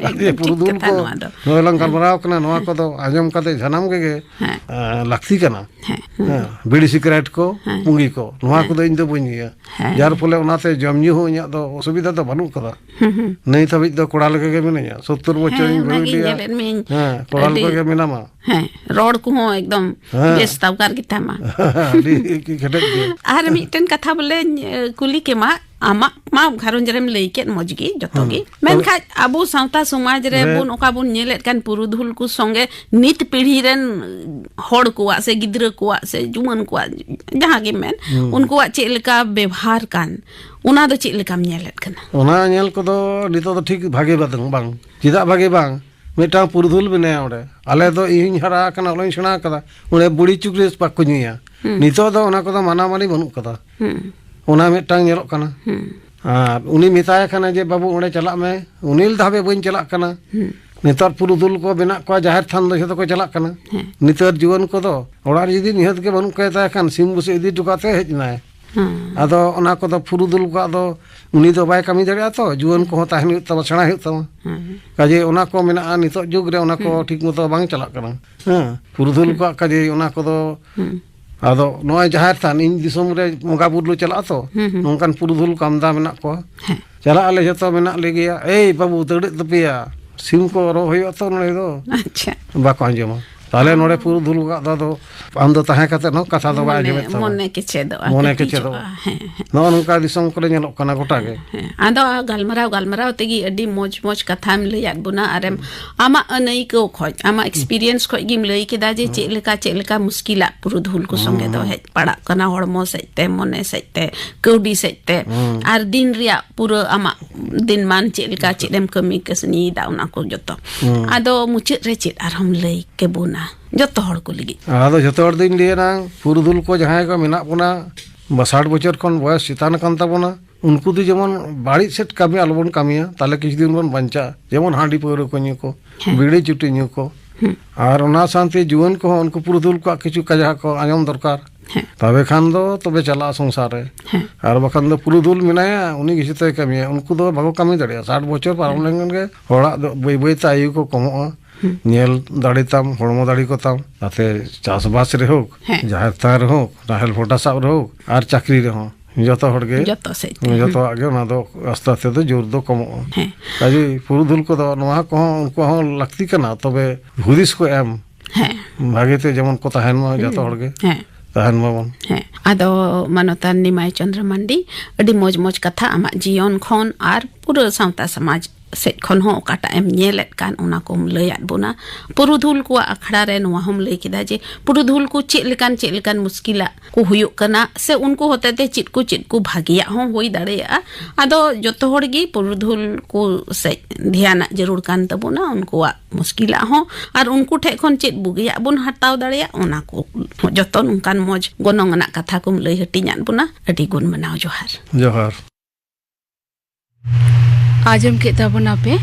ᱮᱠᱫᱚᱢ ᱴᱷᱤᱠ ᱯᱩᱨᱩᱫᱷᱩᱞ ᱠᱟᱛᱷᱟ ᱠᱚ ᱱᱚᱣᱟ ᱫᱚ᱾ ᱱᱚᱣᱟ ᱞᱟᱝ ᱦᱮᱸ᱾ ᱜᱟᱞᱢᱟᱨᱟᱣ ᱠᱟᱱᱟ, ᱱᱚᱣᱟ ᱦᱮᱸ᱾ ᱠᱚᱫᱚ ᱟᱸᱡᱚᱢ ᱠᱟᱛᱮ ᱥᱟᱱᱟᱢ ᱜᱮ, ᱦᱮᱸ᱾ ᱮᱸ, ᱞᱟᱹᱠᱛᱤ ᱠᱟᱱᱟ᱾ ᱦᱮᱸ, ᱦᱩᱸ᱾ ᱦᱮᱸ, ᱵᱤᱲᱤ ᱥᱤᱜᱟᱨᱮᱴ ᱠᱚ, ᱦᱮᱸ᱾ ᱯᱩᱸᱜᱤ ᱠᱚ, ᱱᱚᱣᱟ ᱦᱮᱸ᱾ ᱠᱚᱫᱚ ᱤᱧ ᱫᱚ ᱵᱟᱹᱧ ᱧᱩᱭᱟ᱾ ᱦᱮᱸ᱾ ᱡᱟᱨ ᱯᱷᱚᱞᱮ ᱚᱱᱟᱛᱮ ᱡᱚᱢ ᱧᱩ ᱦᱚᱸ ᱤᱧᱟᱹᱜ ᱫᱚ ᱚᱥᱩᱵᱤᱫᱷᱟ ᱫᱚ ᱵᱟᱹᱱᱩᱜ ᱠᱟᱫᱟ᱾ ᱦᱩᱸ, ᱦᱩᱸ᱾ ᱱᱤᱛ ᱦᱟᱹᱵᱤᱡ ᱫᱚ ᱠᱚᱲᱟ ᱞᱮᱠᱟ ᱜᱮ ᱢᱤᱱᱟᱹᱧᱟ᱾ ᱥᱚᱛᱛᱚᱨ ᱵᱚᱪᱷᱚᱨ ᱦᱮᱸ, ᱤᱧ ᱵᱟᱹᱦᱩ ᱚᱱᱟᱜᱤᱧ ᱞᱟᱹᱭᱟ, ᱧᱮᱞᱮᱫ ᱢᱤᱭᱟᱹᱧ᱾ ᱦᱮᱸ, ᱠᱚᱲᱟ ᱟᱹᱰᱤ ᱞᱮᱠᱟ ᱜᱮ ᱢᱮᱱᱟᱢᱟ᱾ ᱦᱮᱸ, ᱨᱚᱲ ᱠᱚᱦᱚᱸ ᱮᱠᱫᱚᱢ ᱦᱮᱸ᱾ ᱵᱮᱥ ᱛᱟᱵᱠᱟᱨ ᱜᱮᱛᱟᱢᱟ᱾ ᱟᱹᱰᱤ ᱠᱮᱴᱮᱡ ᱜᱮ᱾ ᱟᱨ ᱢᱤᱫᱴᱮᱱ ᱠᱟᱛᱷᱟ ᱵᱚᱞᱮᱧ, ᱮ, ᱠᱩᱞᱤ ᱠᱮᱢᱟ, ᱟᱢᱟᱜ ᱢᱟ ᱜᱷᱟᱨᱚᱸᱡᱽ ᱨᱮᱢ ᱞᱟᱹᱭ ᱠᱮᱫ, ᱢᱚᱡᱽ ᱜᱮ, ᱡᱚᱛᱚ ᱦᱮᱸ᱾ ᱜᱮ᱾ ᱛᱚᱵᱮ ᱢᱮᱱᱠᱷᱟᱡ ᱟᱵᱚ ᱥᱟᱶᱛᱟ ᱥᱚᱢᱟᱡᱽ ᱨᱮ ᱨᱮ ᱵᱚᱱ, ᱚᱠᱟ ᱵᱚᱱ ᱧᱮᱞᱮᱫ ᱠᱟᱱ ᱯᱩᱨᱩᱫᱷᱩᱞ ᱠᱚ ᱥᱚᱸᱜᱮ ᱱᱤᱛ ᱯᱤᱲᱦᱤ ᱨᱮᱱ ᱦᱚᱲ ᱠᱚᱣᱟᱜ ᱥᱮ ᱜᱤᱫᱽᱨᱟᱹ ᱠᱚᱣᱟᱜ ᱥᱮ ᱡᱩᱣᱟᱹᱱ ᱠᱚᱣᱟᱜ, ᱡᱟᱦᱟᱸ ᱜᱮ ᱢᱮᱱ, ᱦᱩᱸ᱾ ᱩᱱᱠᱩᱣᱟᱜ ᱪᱮᱫ ᱞᱮᱠᱟ ᱵᱮᱵᱷᱟᱨ ᱠᱟᱱ, ᱚᱱᱟ ᱫᱚ ᱪᱮᱫ ᱞᱮᱠᱟᱢ ᱧᱮᱞᱮᱫ ᱠᱟᱱᱟ? ᱚᱱᱟ ᱧᱮᱞ ᱠᱚᱫᱚ ᱱᱤᱛᱚᱜ ᱫᱚ ᱴᱷᱤᱠ ᱵᱷᱟᱜᱮ ᱵᱟᱝ, ᱵᱟᱝ᱾ ᱪᱮᱫᱟᱜ ᱵᱷᱟᱜᱮ ᱵᱟᱝ? ᱢᱤᱫᱴᱟᱝ ᱯᱩᱨᱩᱫᱷᱩᱞ ᱢᱮᱱᱟᱭᱟ ᱚᱸᱰᱮ᱾ ᱟᱞᱮ ᱫᱚ ᱤᱧ ᱦᱟᱨᱟ ᱟᱠᱟᱱᱟ, ᱚᱞᱚᱧ ᱥᱮᱬᱟ ᱟᱠᱟᱫᱟ᱾ ᱚᱸᱰᱮ ᱵᱩᱲᱤ ᱪᱩᱠᱨᱤ ᱵᱟᱠᱚ ᱧᱩᱭᱟ᱾ ᱦᱩᱸ᱾ ᱱᱤᱛᱚᱜ ᱫᱚ ᱚᱱᱟ ᱠᱚᱫᱚ ᱢᱟᱱᱟᱢᱟᱱᱤ ᱵᱟᱹᱱᱩᱜ ᱠᱟᱫᱟ᱾ ᱦᱩᱸ᱾ ᱚᱱᱟ ᱢᱤᱫᱴᱟᱝ ᱧᱮᱞᱚᱜ ᱠᱟᱱᱟ᱾ ᱦᱩᱸ᱾ ᱟᱨ ᱩᱱᱤ ᱢᱮᱛᱟᱭ ᱠᱟᱱᱟ ᱡᱮ, "ᱵᱟᱹᱵᱩ, ᱚᱸᱰᱮ ᱪᱟᱞᱟᱜ ᱢᱮ", ᱩᱱᱤ ᱞᱟᱹᱭᱫᱟ, "ᱦᱟᱯᱮ, ᱵᱟᱹᱧ ᱪᱟᱞᱟᱜ ᱠᱟᱱᱟ᱾" ᱦᱩᱸ᱾ ᱱᱮᱛᱟᱨ ᱯᱩᱨᱩᱫᱷᱩᱞ ᱠᱚ ᱢᱮᱱᱟᱜ ᱠᱚᱣᱟ, ᱡᱟᱦᱮᱨ ᱛᱷᱟᱱ ᱫᱚ ᱡᱷᱚᱛᱚ ᱠᱚ ᱪᱟᱞᱟᱜ ᱠᱟᱱᱟ᱾ ᱦᱮᱸ᱾ ᱱᱮᱛᱟᱨ ᱡᱩᱣᱟᱹᱱ ᱠᱚᱫᱚ ᱚᱲᱟᱜ ᱨᱮ ᱡᱩᱫᱤ ᱱᱤᱦᱟᱹᱛ ᱜᱮ ᱵᱟᱹᱱᱩᱜ ᱠᱚ ᱛᱟᱭ ᱠᱷᱟᱱ, ᱥᱤᱢ ᱵᱩᱥᱟᱹᱜ ᱤᱫᱤ ᱦᱚᱴᱚ ᱠᱟᱛᱮ ᱦᱮᱡ ᱮᱱᱟᱭ᱾ ᱦᱮᱸ᱾ ᱟᱫᱚ ᱚᱱᱟ ᱠᱚᱫᱚ ᱯᱩᱨᱩᱫᱷᱩᱞ ᱠᱚᱣᱟᱜ ᱫᱚ, ᱩᱱᱤ ᱫᱚ ᱵᱟᱭ ᱠᱟᱹᱢᱤ ᱫᱟᱲᱮᱭᱟᱜᱼᱟ ᱛᱚ, ᱡᱩᱣᱟᱹᱱ ᱠᱚᱦᱚᱸ ᱛᱟᱦᱮᱱ ᱦᱩᱭᱩᱜ ᱛᱟᱢᱟ, ᱥᱮᱬᱟ ᱦᱩᱭᱩᱜ ᱛᱟᱢᱟ᱾ ᱦᱮᱸ᱾ ᱠᱟᱡᱮ ᱚᱱᱟ ᱠᱚ ᱢᱮᱱᱟᱜᱼᱟ, ᱱᱤᱛᱚᱜ ᱡᱩᱜᱽ ᱨᱮ ᱚᱱᱟ ᱠᱚ ᱦᱩᱸ᱾ ᱴᱷᱤᱠ ᱢᱚᱛᱚ ᱵᱟᱝ ᱪᱟᱞᱟᱜ ᱠᱟᱱᱟ᱾ ᱦᱮᱸ, ᱯᱩᱨᱩᱫᱷᱩᱞ ᱦᱩᱸ᱾ ᱠᱚᱣᱟᱜ ᱠᱟᱡᱮ ᱚᱱᱟ ᱠᱚᱫᱚ᱾ ᱦᱩᱸ᱾ ᱟᱫᱚ ᱱᱚᱜᱼᱚᱭ ᱡᱟᱦᱮᱨ ᱛᱷᱟᱱ, ᱤᱧ ᱫᱤᱥᱚᱢ ᱨᱮ ᱵᱚᱸᱜᱟ ᱵᱩᱨᱩ ᱞᱮ ᱪᱟᱞᱟᱜᱼᱟ ᱛᱚ, ᱦᱩᱸ, ᱦᱩᱸ᱾ ᱱᱚᱝᱠᱟᱱ ᱯᱩᱨᱩᱫᱷᱩᱞ ᱠᱚ ᱟᱢᱫᱟ ᱢᱮᱱᱟᱜ ᱠᱚᱣᱟ᱾ ᱦᱮᱸ᱾ ᱪᱟᱞᱟᱜ ᱟᱞᱮ, ᱡᱷᱚᱛᱚ ᱢᱮᱱᱟᱜ ᱞᱮᱜᱮᱭᱟ, "ᱮᱭ ᱵᱟᱹᱵᱩ, ᱫᱟᱹᱲᱮᱫ ᱛᱟᱯᱮᱭᱟ, ᱥᱤᱢ ᱠᱚ ᱨᱚ ᱦᱩᱭᱩᱜᱼᱟ ᱛᱚ ᱱᱚᱰᱮ ᱫᱚ᱾" ᱟᱪᱪᱷᱟ᱾ ᱵᱟᱠᱚ ᱟᱸᱡᱚᱢᱟ᱾ ᱛᱟᱦᱞᱮ ᱱᱚᱰᱮ ᱯᱩᱨᱩᱫᱷᱩᱞ ᱠᱚᱣᱟᱜ ᱫᱚ ᱟᱫᱚ ᱟᱢ ᱫᱚ ᱛᱟᱦᱮᱸ ᱠᱟᱛᱮ ᱦᱚᱸ ᱠᱟᱛᱷᱟ ᱫᱚ ᱵᱟᱭ ᱢᱚᱱᱮ, ᱟᱸᱡᱚᱢᱮᱫ ᱛᱟᱢᱟ᱾ ᱢᱚᱱᱮ ᱠᱮᱪᱮᱫᱚᱜᱼᱟ, ᱢᱚᱱᱮ ᱠᱟᱹᱴᱤᱡᱚᱜᱼᱟ᱾ ᱠᱮᱪᱮᱫᱚᱜᱼᱟ᱾ ᱦᱮᱸ, ᱦᱮᱸ᱾ ᱱᱚᱜᱼᱚ ᱱᱚᱝᱠᱟ ᱫᱤᱥᱚᱢ ᱠᱚᱨᱮ ᱧᱮᱞᱚᱜ ᱠᱟᱱᱟ ᱜᱚᱴᱟ ᱜᱮ᱾ ᱦᱮᱸ, ᱟᱫᱚ ᱜᱟᱞᱢᱟᱨᱟᱣ, ᱜᱟᱞᱢᱟᱨᱟᱣ ᱛᱮᱜᱮ ᱟᱹᱰᱤ ᱢᱚᱡᱽ, ᱢᱚᱡᱽ ᱠᱟᱛᱷᱟᱢ ᱞᱟᱹᱭᱟᱫ ᱵᱚᱱᱟ, ᱟᱨᱮᱢ, ᱟᱢᱟᱜ ᱟᱹᱱᱟᱹᱭᱠᱟᱹᱣ ᱠᱷᱚᱡ, ᱟᱢᱟᱜ experience ᱠᱷᱚᱡ ᱜᱮᱢ ᱞᱟᱹᱭ ᱠᱮᱫᱟ ᱡᱮ ᱦᱩᱸ᱾ ᱪᱮᱫ ᱞᱮᱠᱟ, ᱪᱮᱫ ᱞᱮᱠᱟ ᱢᱩᱥᱠᱤᱞᱟᱜ ᱯᱩᱨᱩᱫᱷᱩᱞ ᱠᱚ ᱥᱚᱸᱜᱮ ᱫᱚ ᱦᱩᱸ᱾ ᱦᱮᱡ ᱯᱟᱲᱟᱜ ᱠᱟᱱᱟ, ᱦᱚᱲᱢᱚ ᱥᱮᱫ ᱛᱮ, ᱢᱚᱱᱮ ᱥᱮᱫ ᱛᱮ, ᱠᱟᱹᱣᱰᱤ ᱥᱮᱫ ᱛᱮ, ᱦᱩᱸ᱾ ᱟᱨ ᱫᱤᱱ ᱨᱮᱭᱟᱜ ᱯᱩᱨᱟᱹ ᱟᱢᱟᱜ ᱫᱤᱱᱢᱟᱱ ᱪᱮᱫ ᱞᱮᱠᱟ, ᱪᱮᱫ ᱮᱢ ᱠᱟᱹᱢᱤ ᱠᱟᱹᱥᱱᱤᱭᱮᱫᱟ, ᱚᱱᱟ ᱠᱚ ᱡᱚᱛᱚ᱾ ᱦᱩᱸ᱾ ᱟᱫᱚ ᱢᱩᱪᱟᱹᱫ ᱨᱮ ᱪᱮᱫ ᱟᱨᱦᱚᱸᱢ ᱞᱟᱹᱭ ᱠᱮᱵᱚᱱᱟ ᱡᱚᱛᱚ ᱦᱚᱲ ᱠᱚ ᱞᱟᱹᱜᱤᱫ? ᱟᱫᱚ ᱡᱚᱛᱚ ᱦᱚᱲ ᱫᱚᱧ ᱞᱟᱹᱭᱟ ᱱᱟᱝ, ᱯᱩᱨᱩᱫᱷᱩᱞ ᱠᱚ ᱡᱟᱦᱟᱸᱭ ᱠᱚ ᱢᱮᱱᱟᱜ ᱵᱚᱱᱟ, ᱵᱟ ᱥᱟᱴ ᱵᱚᱪᱷᱚᱨ ᱠᱷᱚᱱ ᱵᱚᱭᱚᱥ ᱪᱮᱛᱟᱱ ᱟᱠᱟᱱ ᱛᱟᱵᱚᱱᱟ, ᱩᱱᱠᱩ ᱫᱚ ᱡᱮᱢᱚᱱ ᱵᱟᱹᱲᱤᱡ ᱥᱮᱫ ᱠᱟᱹᱢᱤ ᱟᱞᱚᱵᱚᱱ ᱠᱟᱹᱢᱤᱭᱟ, ᱛᱟᱦᱞᱮ ᱠᱤᱪᱷᱩ ᱫᱤᱱ ᱵᱚᱱ ᱵᱟᱧᱪᱟᱜᱼᱟ᱾ ᱡᱮᱢᱚᱱ ᱦᱟᱺᱰᱤ ᱯᱟᱹᱣᱨᱟᱹ ᱠᱚ ᱧᱩ ᱠᱚ, ᱦᱮᱸ᱾ ᱵᱤᱲᱤ ᱪᱩᱴᱤ ᱧᱩ ᱠᱚ᱾ ᱦᱩᱸ᱾ ᱟᱨ ᱚᱱᱟ ᱥᱟᱶᱛᱮ ᱡᱩᱣᱟᱹᱱ ᱠᱚᱦᱚᱸ ᱩᱱᱠᱩ ᱯᱩᱨᱩᱫᱷᱩᱞ ᱠᱚᱣᱟᱜ ᱠᱤᱪᱷᱩ ᱠᱟᱛᱷᱟ ᱠᱚ ᱟᱸᱡᱚᱢ ᱫᱚᱨᱠᱟᱨ᱾ ᱦᱮᱸ᱾ ᱛᱚᱵᱮ ᱠᱷᱟᱱ ᱫᱚ ᱛᱚᱵᱮ ᱪᱟᱞᱟᱜᱼᱟ ᱥᱚᱝᱥᱟᱨ ᱨᱮ᱾ ᱦᱮᱸ᱾ ᱟᱨ ᱵᱟᱠᱷᱟᱱ ᱫᱚ ᱯᱩᱨᱩᱫᱷᱩᱞ ᱢᱮᱱᱟᱭᱟ, ᱩᱱᱤ ᱜᱮ ᱡᱚᱛᱚᱭ ᱠᱟᱹᱢᱤᱭᱟ᱾ ᱩᱱᱠᱩ ᱫᱚ ᱵᱟᱠᱚ ᱠᱟᱹᱢᱤ ᱫᱟᱲᱮᱭᱟᱜᱼᱟ᱾ ᱥᱟᱴ ᱵᱚᱪᱷᱚᱨ ᱯᱟᱨᱚᱢ ᱦᱮᱸ᱾ ᱞᱮᱱᱠᱷᱟᱱ ᱜᱮ ᱦᱚᱲᱟᱜ ᱫᱚ ᱵᱟᱹᱭ ᱵᱟᱹᱭ ᱛᱮ ᱟᱭᱩ ᱠᱚ ᱠᱚᱢᱚᱜᱼᱟ᱾ ᱦᱩᱸ᱾ ᱧᱮᱞ ᱫᱟᱲᱮ ᱛᱟᱢ, ᱦᱚᱲᱢᱚ ᱫᱟᱲᱮ ᱠᱚ ᱛᱟᱢ, ᱛᱟᱛᱮ ᱪᱟᱥᱵᱟᱥ ᱨᱮ ᱦᱳᱠ, ᱦᱮᱸ᱾ ᱡᱟᱦᱮᱨ ᱛᱷᱟᱱ ᱨᱮ ᱦᱳᱠ, ᱱᱟᱦᱮᱞ ᱯᱷᱚᱴᱟ ᱥᱟᱵ ᱨᱮ ᱦᱳᱠ, ᱟᱨ ᱪᱟᱹᱠᱨᱤ ᱨᱮᱦᱚᱸ, ᱡᱚᱛᱚ ᱦᱚᱲ ᱜᱮ, ᱡᱚᱛᱚ ᱥᱮᱫ ᱛᱮ, ᱦᱩᱸ᱾ ᱡᱚᱛᱚᱣᱟᱜ ᱜᱮ ᱚᱱᱟ ᱫᱚ ᱟᱥᱛᱮ ᱟᱥᱛᱮ ᱫᱚ ᱡᱳᱨ ᱫᱚ ᱠᱚᱢᱚᱜᱼᱟ᱾ ᱦᱮᱸ᱾ ᱠᱟᱡᱮ ᱯᱩᱨᱩᱫᱷᱩᱞ ᱠᱚᱫᱚ ᱱᱚᱣᱟ ᱠᱚᱦᱚᱸ ᱩᱱᱠᱩᱣᱟᱜ ᱦᱚᱸ ᱞᱟᱹᱠᱛᱤ ᱠᱟᱱᱟ, ᱛᱚᱵᱮ ᱦᱩᱫᱤᱥ ᱠᱚ ᱮᱢ᱾ ᱦᱮᱸ᱾ ᱵᱷᱟᱜᱮ ᱛᱮ ᱡᱮᱢᱚᱱ ᱠᱚ ᱛᱟᱦᱮᱱ ᱢᱟ, ᱡᱚᱛᱚ ᱦᱩᱸ᱾ ᱦᱚᱲ ᱜᱮ ᱦᱮᱸ᱾ ᱛᱟᱦᱮᱱ ᱢᱟᱵᱚᱱ᱾ ᱦᱮᱸ᱾ ᱟᱫᱚ ᱢᱟᱱᱚᱛᱟᱱ ᱱᱤᱢᱟᱭ ᱪᱚᱸᱫᱽᱨᱚ ᱢᱟᱱᱰᱤ, ᱟᱹᱰᱤ ᱢᱚᱡᱽ ᱢᱚᱡᱽ ᱠᱟᱛᱷᱟ ᱟᱢᱟᱜ ᱡᱤᱭᱚᱱ ᱠᱷᱚᱱ ᱟᱨ ᱯᱩᱨᱟᱹ ᱥᱟᱶᱛᱟ ᱥᱚᱢᱟᱡᱽ ᱥᱮᱫ ᱠᱷᱚᱱ ᱦᱚᱸ ᱚᱠᱟᱴᱟᱜ ᱮᱢ ᱧᱮᱞᱮᱫ ᱠᱟᱱ, ᱚᱱᱟ ᱠᱚᱢ ᱞᱟᱹᱭᱟᱫ ᱵᱚᱱᱟ᱾ ᱯᱩᱨᱩᱫᱷᱩᱞ ᱠᱚᱣᱟᱜ ᱟᱠᱷᱲᱟ ᱨᱮ ᱱᱚᱣᱟ ᱦᱚᱸᱢ ᱞᱟᱹᱭ ᱠᱮᱫᱟ ᱡᱮ ᱯᱩᱨᱩᱫᱷᱩᱞ ᱠᱚ ᱪᱮᱫ ᱞᱮᱠᱟᱱ, ᱪᱮᱫ ᱞᱮᱠᱟᱱ ᱢᱩᱥᱠᱤᱞᱟᱜ ᱠᱚ ᱦᱩᱭᱩᱜ ᱠᱟᱱᱟ, ᱥᱮ ᱩᱱᱠᱩ ᱦᱚᱛᱮ ᱛᱮ ᱪᱮᱫ ᱠᱚ, ᱪᱮᱫ ᱠᱚ ᱵᱷᱟᱜᱮᱭᱟᱜ ᱦᱚᱸ ᱦᱩᱭ ᱫᱟᱲᱮᱭᱟᱜᱼᱟ᱾ ᱟᱫᱚ ᱡᱚᱛᱚ ᱦᱚᱲ ᱜᱮ ᱯᱩᱨᱩᱫᱷᱩᱞ ᱠᱚ ᱥᱮᱫ ᱫᱷᱮᱭᱟᱱᱟᱜ ᱡᱟᱹᱨᱩᱲ ᱠᱟᱱ ᱛᱟᱵᱚᱱᱟ, ᱩᱱᱠᱩᱣᱟᱜ ᱢᱩᱥᱠᱤᱞᱟᱜ ᱦᱚᱸ, ᱟᱨ ᱩᱱᱠᱩ ᱴᱷᱮᱡ ᱠᱷᱚᱱ ᱪᱮᱫ ᱵᱩᱜᱤᱭᱟᱜ ᱵᱚᱱ ᱦᱟᱛᱟᱣ ᱫᱟᱲᱮᱭᱟᱜ, ᱚᱱᱟ ᱠᱚ ᱡᱚᱛᱚ ᱱᱚᱝᱠᱟᱱ ᱢᱚᱡᱽ ᱜᱚᱱᱚᱝ ᱟᱱᱟᱜ ᱠᱟᱛᱷᱟ ᱠᱚᱢ ᱞᱟᱹᱭ ᱦᱟᱹᱴᱤᱧᱟᱫ ᱵᱚᱱᱟ᱾ ᱟᱹᱰᱤ ᱜᱩᱱ ᱢᱟᱱᱟᱣ ᱡᱚᱦᱟᱨ᱾ ᱡᱚᱦᱟᱨ᱾ ᱟᱸᱡᱚᱢ ᱠᱮᱫ ᱛᱟᱵᱚᱱᱟᱯᱮ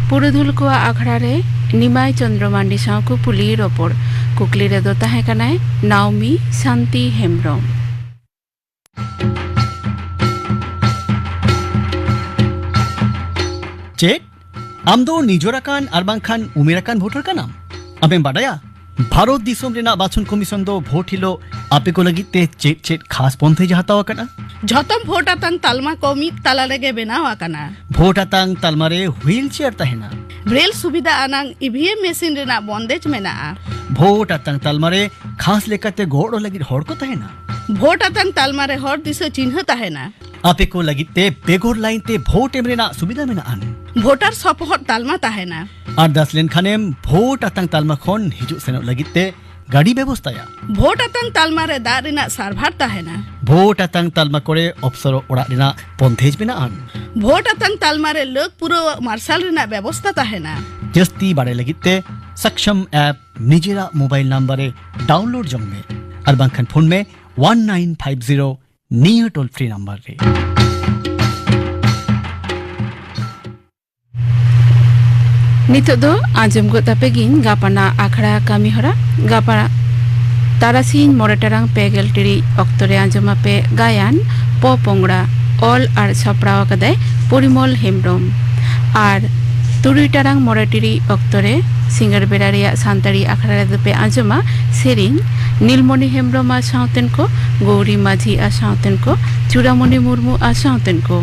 ᱯᱩᱨᱩᱫᱷᱩᱞ ᱠᱚᱣᱟᱜ ᱟᱠᱷᱲᱟ ᱨᱮ ᱱᱤᱢᱟᱭ ᱪᱚᱸᱫᱽᱨᱚ ᱢᱟᱱᱰᱤ ᱥᱟᱶ ᱠᱩᱯᱩᱞᱤ ᱨᱚᱯᱚᱲ᱾ ᱠᱩᱠᱞᱤ ᱨᱮᱫᱚ ᱛᱟᱦᱮᱸ ᱠᱟᱱᱟᱭ ᱱᱟᱣᱢᱤ ᱥᱟᱱᱛᱤ ᱦᱮᱢᱵᱽᱨᱚᱢ᱾ ᱪᱮᱫ? ᱟᱢ ᱫᱚ ᱱᱤᱡᱚᱨ ᱟᱠᱟᱱ ᱟᱨ ᱵᱟᱝᱠᱷᱟᱱ ᱩᱢᱮᱨ ᱟᱠᱟᱱ ᱵᱷᱳᱴᱟᱨ ᱠᱟᱱᱟᱢ? ᱟᱢᱮᱢ ᱵᱟᱰᱟᱭᱟ, ᱵᱷᱟᱨᱚᱛ ᱫᱤᱥᱚᱢ ᱨᱮᱱᱟᱜ ᱵᱟᱪᱷᱚᱱ ᱠᱚᱢᱤᱥᱚᱱ ᱫᱚ ᱵᱷᱳᱴ ᱦᱤᱞᱳᱜ ᱟᱯᱮ ᱠᱚ ᱞᱟᱹᱜᱤᱫ ᱛᱮ ᱪᱮᱫ ᱪᱮᱫ ᱠᱷᱟᱥ ᱵᱚᱱᱫᱮᱡ ᱮ ᱦᱟᱛᱟᱣ ᱟᱠᱟᱫᱼᱟ? ᱡᱷᱚᱛᱚᱢ ᱵᱷᱳᱴ ᱟᱛᱟᱝ ᱛᱟᱞᱢᱟ ᱠᱚ ᱢᱤᱫ ᱛᱟᱞᱟ ᱨᱮᱜᱮ ᱵᱮᱱᱟᱣ ᱟᱠᱟᱱᱟ᱾ ᱵᱷᱳᱴ ᱟᱛᱟᱝ ᱛᱟᱞᱢᱟ ᱨᱮ ᱦᱩᱭᱤᱞ ᱪᱮᱭᱟᱨ ᱛᱟᱦᱮᱱᱟ᱾ ᱵᱨᱮᱞ ᱥᱩᱵᱤᱫᱷᱟ ᱟᱱᱟᱝ ᱤ ᱵᱷᱤ ᱮᱢ ᱢᱮᱥᱤᱱ ᱨᱮᱱᱟᱜ ᱵᱚᱱᱫᱮᱡ ᱢᱮᱱᱟᱜᱼᱟ᱾ ᱵᱷᱳᱴ ᱟᱛᱟᱝ ᱛᱟᱞᱢᱟ ᱨᱮ ᱠᱷᱟᱥ ᱞᱮᱠᱟᱛᱮ ᱜᱚᱲᱚ ᱞᱟᱹᱜᱤᱫ ᱦᱚᱲ ᱠᱚ ᱛᱟᱦᱮᱱᱟ᱾ ᱵᱷᱳᱴ ᱟᱛᱟᱝ ᱛᱟᱞᱢᱟ ᱨᱮ ᱦᱚᱲ ᱫᱤᱥᱟᱹ ᱪᱤᱱᱦᱟᱹ ᱛᱟᱦᱮᱱᱟ᱾ ᱟᱯᱮ ᱠᱚ ᱞᱟᱹᱜᱤᱫ ᱛᱮ ᱵᱮᱜᱚᱨ ᱞᱟᱭᱤᱱ ᱛᱮ ᱵᱷᱳᱴ ᱮᱢ ᱨᱮᱱᱟᱜ ᱥᱩᱵᱤᱫᱷᱟ ᱢᱮᱱᱟᱜᱼᱟ᱾ ᱵᱷᱳᱴᱟᱨ ᱥᱚᱯᱚᱦᱚᱫ ᱛᱟᱞᱢᱟ ᱛᱟᱦᱮᱱᱟ᱾ ᱟᱨᱫᱟᱥ ᱞᱮᱱᱠᱷᱟᱱᱮᱢ ᱵᱷᱳᱴ ᱟᱛᱟᱝ ᱛᱟᱞᱢᱟ ᱠᱷᱚᱱ ᱦᱤᱡᱩᱜ ᱥᱮᱱᱚᱜ ᱞᱟᱹᱜᱤᱫ ᱛᱮ ᱜᱟᱹᱰᱤ ᱵᱮᱵᱚᱥᱛᱟᱭᱟ᱾ ᱵᱷᱳᱴ ᱟᱛᱟᱝ ᱛᱟᱞᱢᱟ ᱨᱮ ᱫᱟᱜ ᱨᱮᱱᱟᱜ ᱥᱟᱨᱵᱷᱟᱨ ᱛᱟᱦᱮᱱᱟ᱾ ᱵᱷᱳᱴ ᱟᱛᱟᱝ ᱛᱟᱞᱢᱟ ᱠᱚᱨᱮ ᱚᱯᱥᱚᱨᱚᱜ ᱚᱲᱟᱜ ᱨᱮᱱᱟᱜ ᱵᱚᱱᱫᱮᱡ ᱢᱮᱱᱟᱜᱼᱟ᱾ ᱵᱷᱳᱴ ᱟᱛᱟᱝ ᱛᱟᱞᱢᱟ ᱨᱮ ᱞᱟᱹᱠ ᱯᱩᱨᱟᱹᱣᱟᱜ ᱢᱟᱨᱥᱟᱞ ᱨᱮᱱᱟᱜ ᱵᱮᱵᱚᱥᱛᱟ ᱛᱟᱦᱮᱱᱟ᱾ ᱡᱟᱹᱥᱛᱤ ᱵᱟᱲᱟᱭ ᱞᱟᱹᱜᱤᱫ ᱛᱮ ᱥᱟᱠᱥᱟᱢ ᱮᱯ ᱱᱤᱡᱮᱨᱟᱜ ᱢᱳᱵᱟᱭᱤᱞ ᱱᱟᱢᱵᱟᱨ ᱨᱮ ᱰᱟᱣᱩᱱᱞᱳᱰ ᱡᱚᱝ ᱢᱮ ᱟᱨ ᱵᱟᱝᱠᱷᱟᱱ ᱯᱷᱳᱱ ᱢᱮ ᱚᱣᱟᱱ ᱱᱟᱭᱤᱱ ᱯᱷᱟᱭᱤᱵᱷ ᱡᱤᱨᱳ ᱱᱤᱭᱟᱹ ᱴᱳᱞ ᱯᱷᱨᱤ ᱱᱟᱢᱵᱟᱨ ᱨᱮ᱾ ᱱᱤᱛᱚᱜ ᱫᱚ ᱟᱸᱡᱚᱢ ᱜᱚᱫ ᱛᱟᱯᱮ ᱜᱤᱧ ᱜᱟᱯᱟᱱᱟᱜ ᱟᱠᱷᱲᱟ ᱠᱟᱹᱢᱤᱦᱚᱨᱟ᱾ ᱜᱟᱯᱟ ᱛᱟᱨᱟᱥᱤᱧ ᱢᱚᱬᱮ ᱴᱟᱲᱟᱝ ᱯᱮ ᱜᱮᱞ ᱴᱤᱲᱤᱡ ᱚᱠᱛᱚ ᱨᱮ ᱟᱸᱡᱚᱢ ᱟᱯᱮ ᱜᱟᱭᱟᱱ ᱯᱚ ᱯᱚᱝᱲᱟ᱾ ᱚᱞ ᱟᱨ ᱥᱟᱯᱲᱟᱣ ᱟᱠᱟᱫᱟᱭ ᱯᱚᱨᱤᱢᱚᱞ ᱦᱮᱢᱵᱽᱨᱚᱢ᱾ ᱟᱨ ᱛᱩᱨᱩᱭ ᱴᱟᱲᱟᱝ ᱢᱚᱬᱮ ᱴᱤᱲᱤᱡ ᱚᱠᱛᱚ ᱨᱮ ᱥᱤᱸᱜᱟᱹᱲ ᱵᱮᱲᱟ ᱨᱮᱭᱟᱜ ᱥᱟᱱᱛᱟᱲᱤ ᱟᱠᱷᱲᱟ ᱨᱮᱫᱚ ᱯᱮ ᱟᱸᱡᱚᱢᱟ ᱥᱮᱨᱮᱧ ᱱᱤᱞᱢᱚᱱᱤ ᱦᱮᱢᱵᱽᱨᱚᱢ ᱟᱨ ᱥᱟᱶᱛᱮᱱ ᱠᱚ, ᱜᱳᱣᱨᱤ ᱢᱟᱹᱡᱷᱤ ᱟᱨ ᱥᱟᱶᱛᱮᱱ ᱠᱚ, ᱪᱩᱲᱟᱢᱚᱱᱤ ᱢᱩᱨᱢᱩ ᱟᱨ ᱥᱟᱶᱛᱮᱱ ᱠᱚ᱾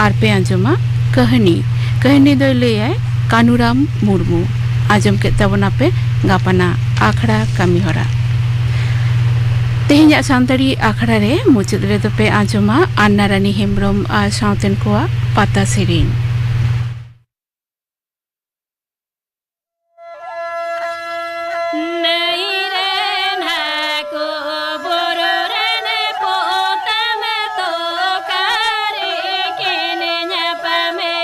ᱟᱨ ᱯᱮ ᱟᱸᱡᱚᱢᱟ ᱠᱟᱹᱦᱱᱤ᱾ ᱠᱟᱹᱦᱱᱤ ᱫᱚᱭ ᱞᱟᱹᱭᱟᱭ ᱠᱟᱱᱩᱨᱟᱢ ᱢᱩᱨᱢᱩ᱾ ᱟᱸᱡᱚᱢ ᱠᱮᱫ ᱛᱟᱵᱚᱱᱟᱯᱮ ᱜᱟᱯᱟᱱᱟᱜ ᱟᱠᱷᱲᱟ ᱠᱟᱹᱢᱤᱦᱚᱨᱟ᱾ ᱛᱮᱦᱮᱧᱟᱜ ᱥᱟᱱᱛᱟᱲᱤ ᱟᱠᱷᱲᱟ ᱨᱮ ᱢᱩᱪᱟᱹᱫ ᱨᱮᱫᱚ ᱯᱮ ᱟᱸᱡᱚᱢᱟ ᱟᱱᱱᱟ ᱨᱟᱱᱤ ᱦᱮᱢᱵᱽᱨᱚᱢ ᱟᱨ ᱥᱟᱶᱛᱮᱱ ᱠᱚᱣᱟᱜ ᱯᱟᱛᱟ ᱥᱮᱨᱮᱧ᱾ ᱱᱟᱹᱭ ᱨᱮᱱ ᱦᱟᱹᱠᱩ, ᱵᱩᱨᱩ ᱨᱮᱱ ᱯᱚᱛᱟᱢ ᱛᱚᱠᱟᱨᱤ ᱠᱤᱱ ᱧᱟᱯᱟᱢᱮ᱾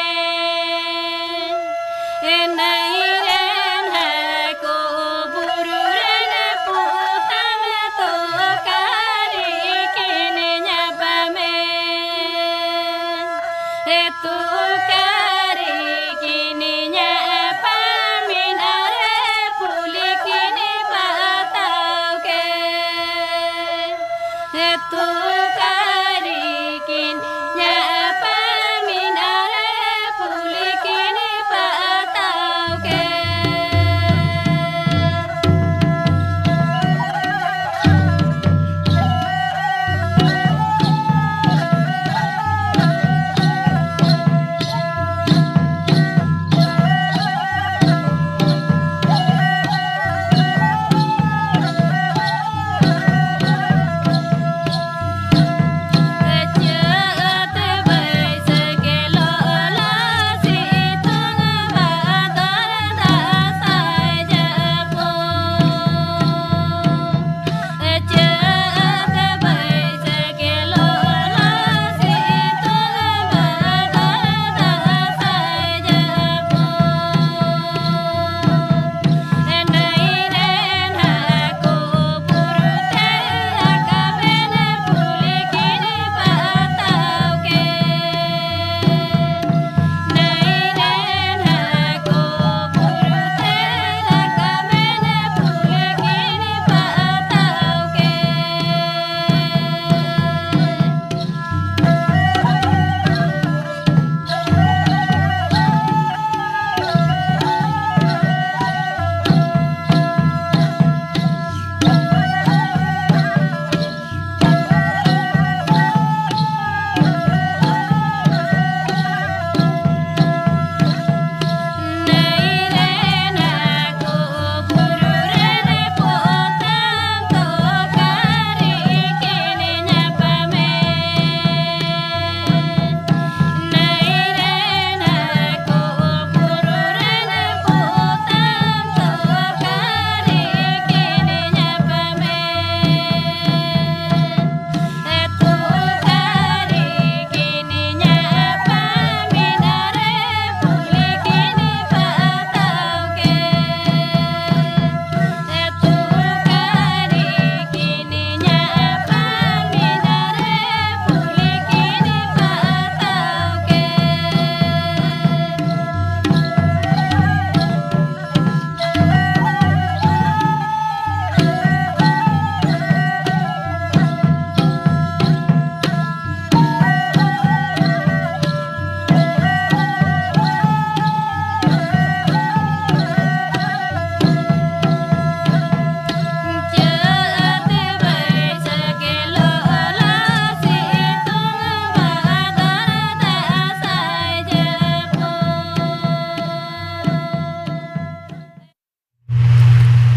ᱱᱟᱹᱭ ᱨᱮᱱ ᱦᱟᱹᱠᱩ, ᱵᱩᱨᱩ ᱨᱮᱱ ᱯᱚᱛᱟᱢ ᱛᱚᱠᱟᱨᱤ ᱠᱤᱱ ᱧᱟᱯᱟᱢᱮ᱾ ᱛᱚᱠᱟᱨᱤ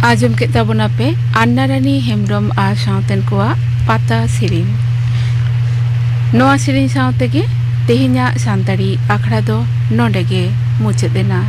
ᱟᱸᱡᱚᱢ ᱠᱮᱫ ᱛᱟᱵᱚᱱᱟᱯᱮ ᱟᱱᱱᱟᱨᱟᱱᱤ ᱦᱮᱢᱵᱽᱨᱚᱢ ᱟᱨ ᱥᱟᱶᱛᱮᱱ ᱠᱚᱣᱟᱜ ᱯᱟᱛᱟ ᱥᱮᱨᱮᱧ᱾ ᱱᱚᱣᱟ ᱥᱮᱨᱮᱧ ᱥᱟᱶ ᱛᱮᱜᱮ ᱛᱮᱦᱮᱧᱟᱜ ᱥᱟᱱᱛᱟᱲᱤ ᱟᱠᱷᱲᱟ ᱫᱚ ᱱᱚᱰᱮ ᱜᱮ ᱢᱩᱪᱟᱹᱫ ᱮᱱᱟ᱾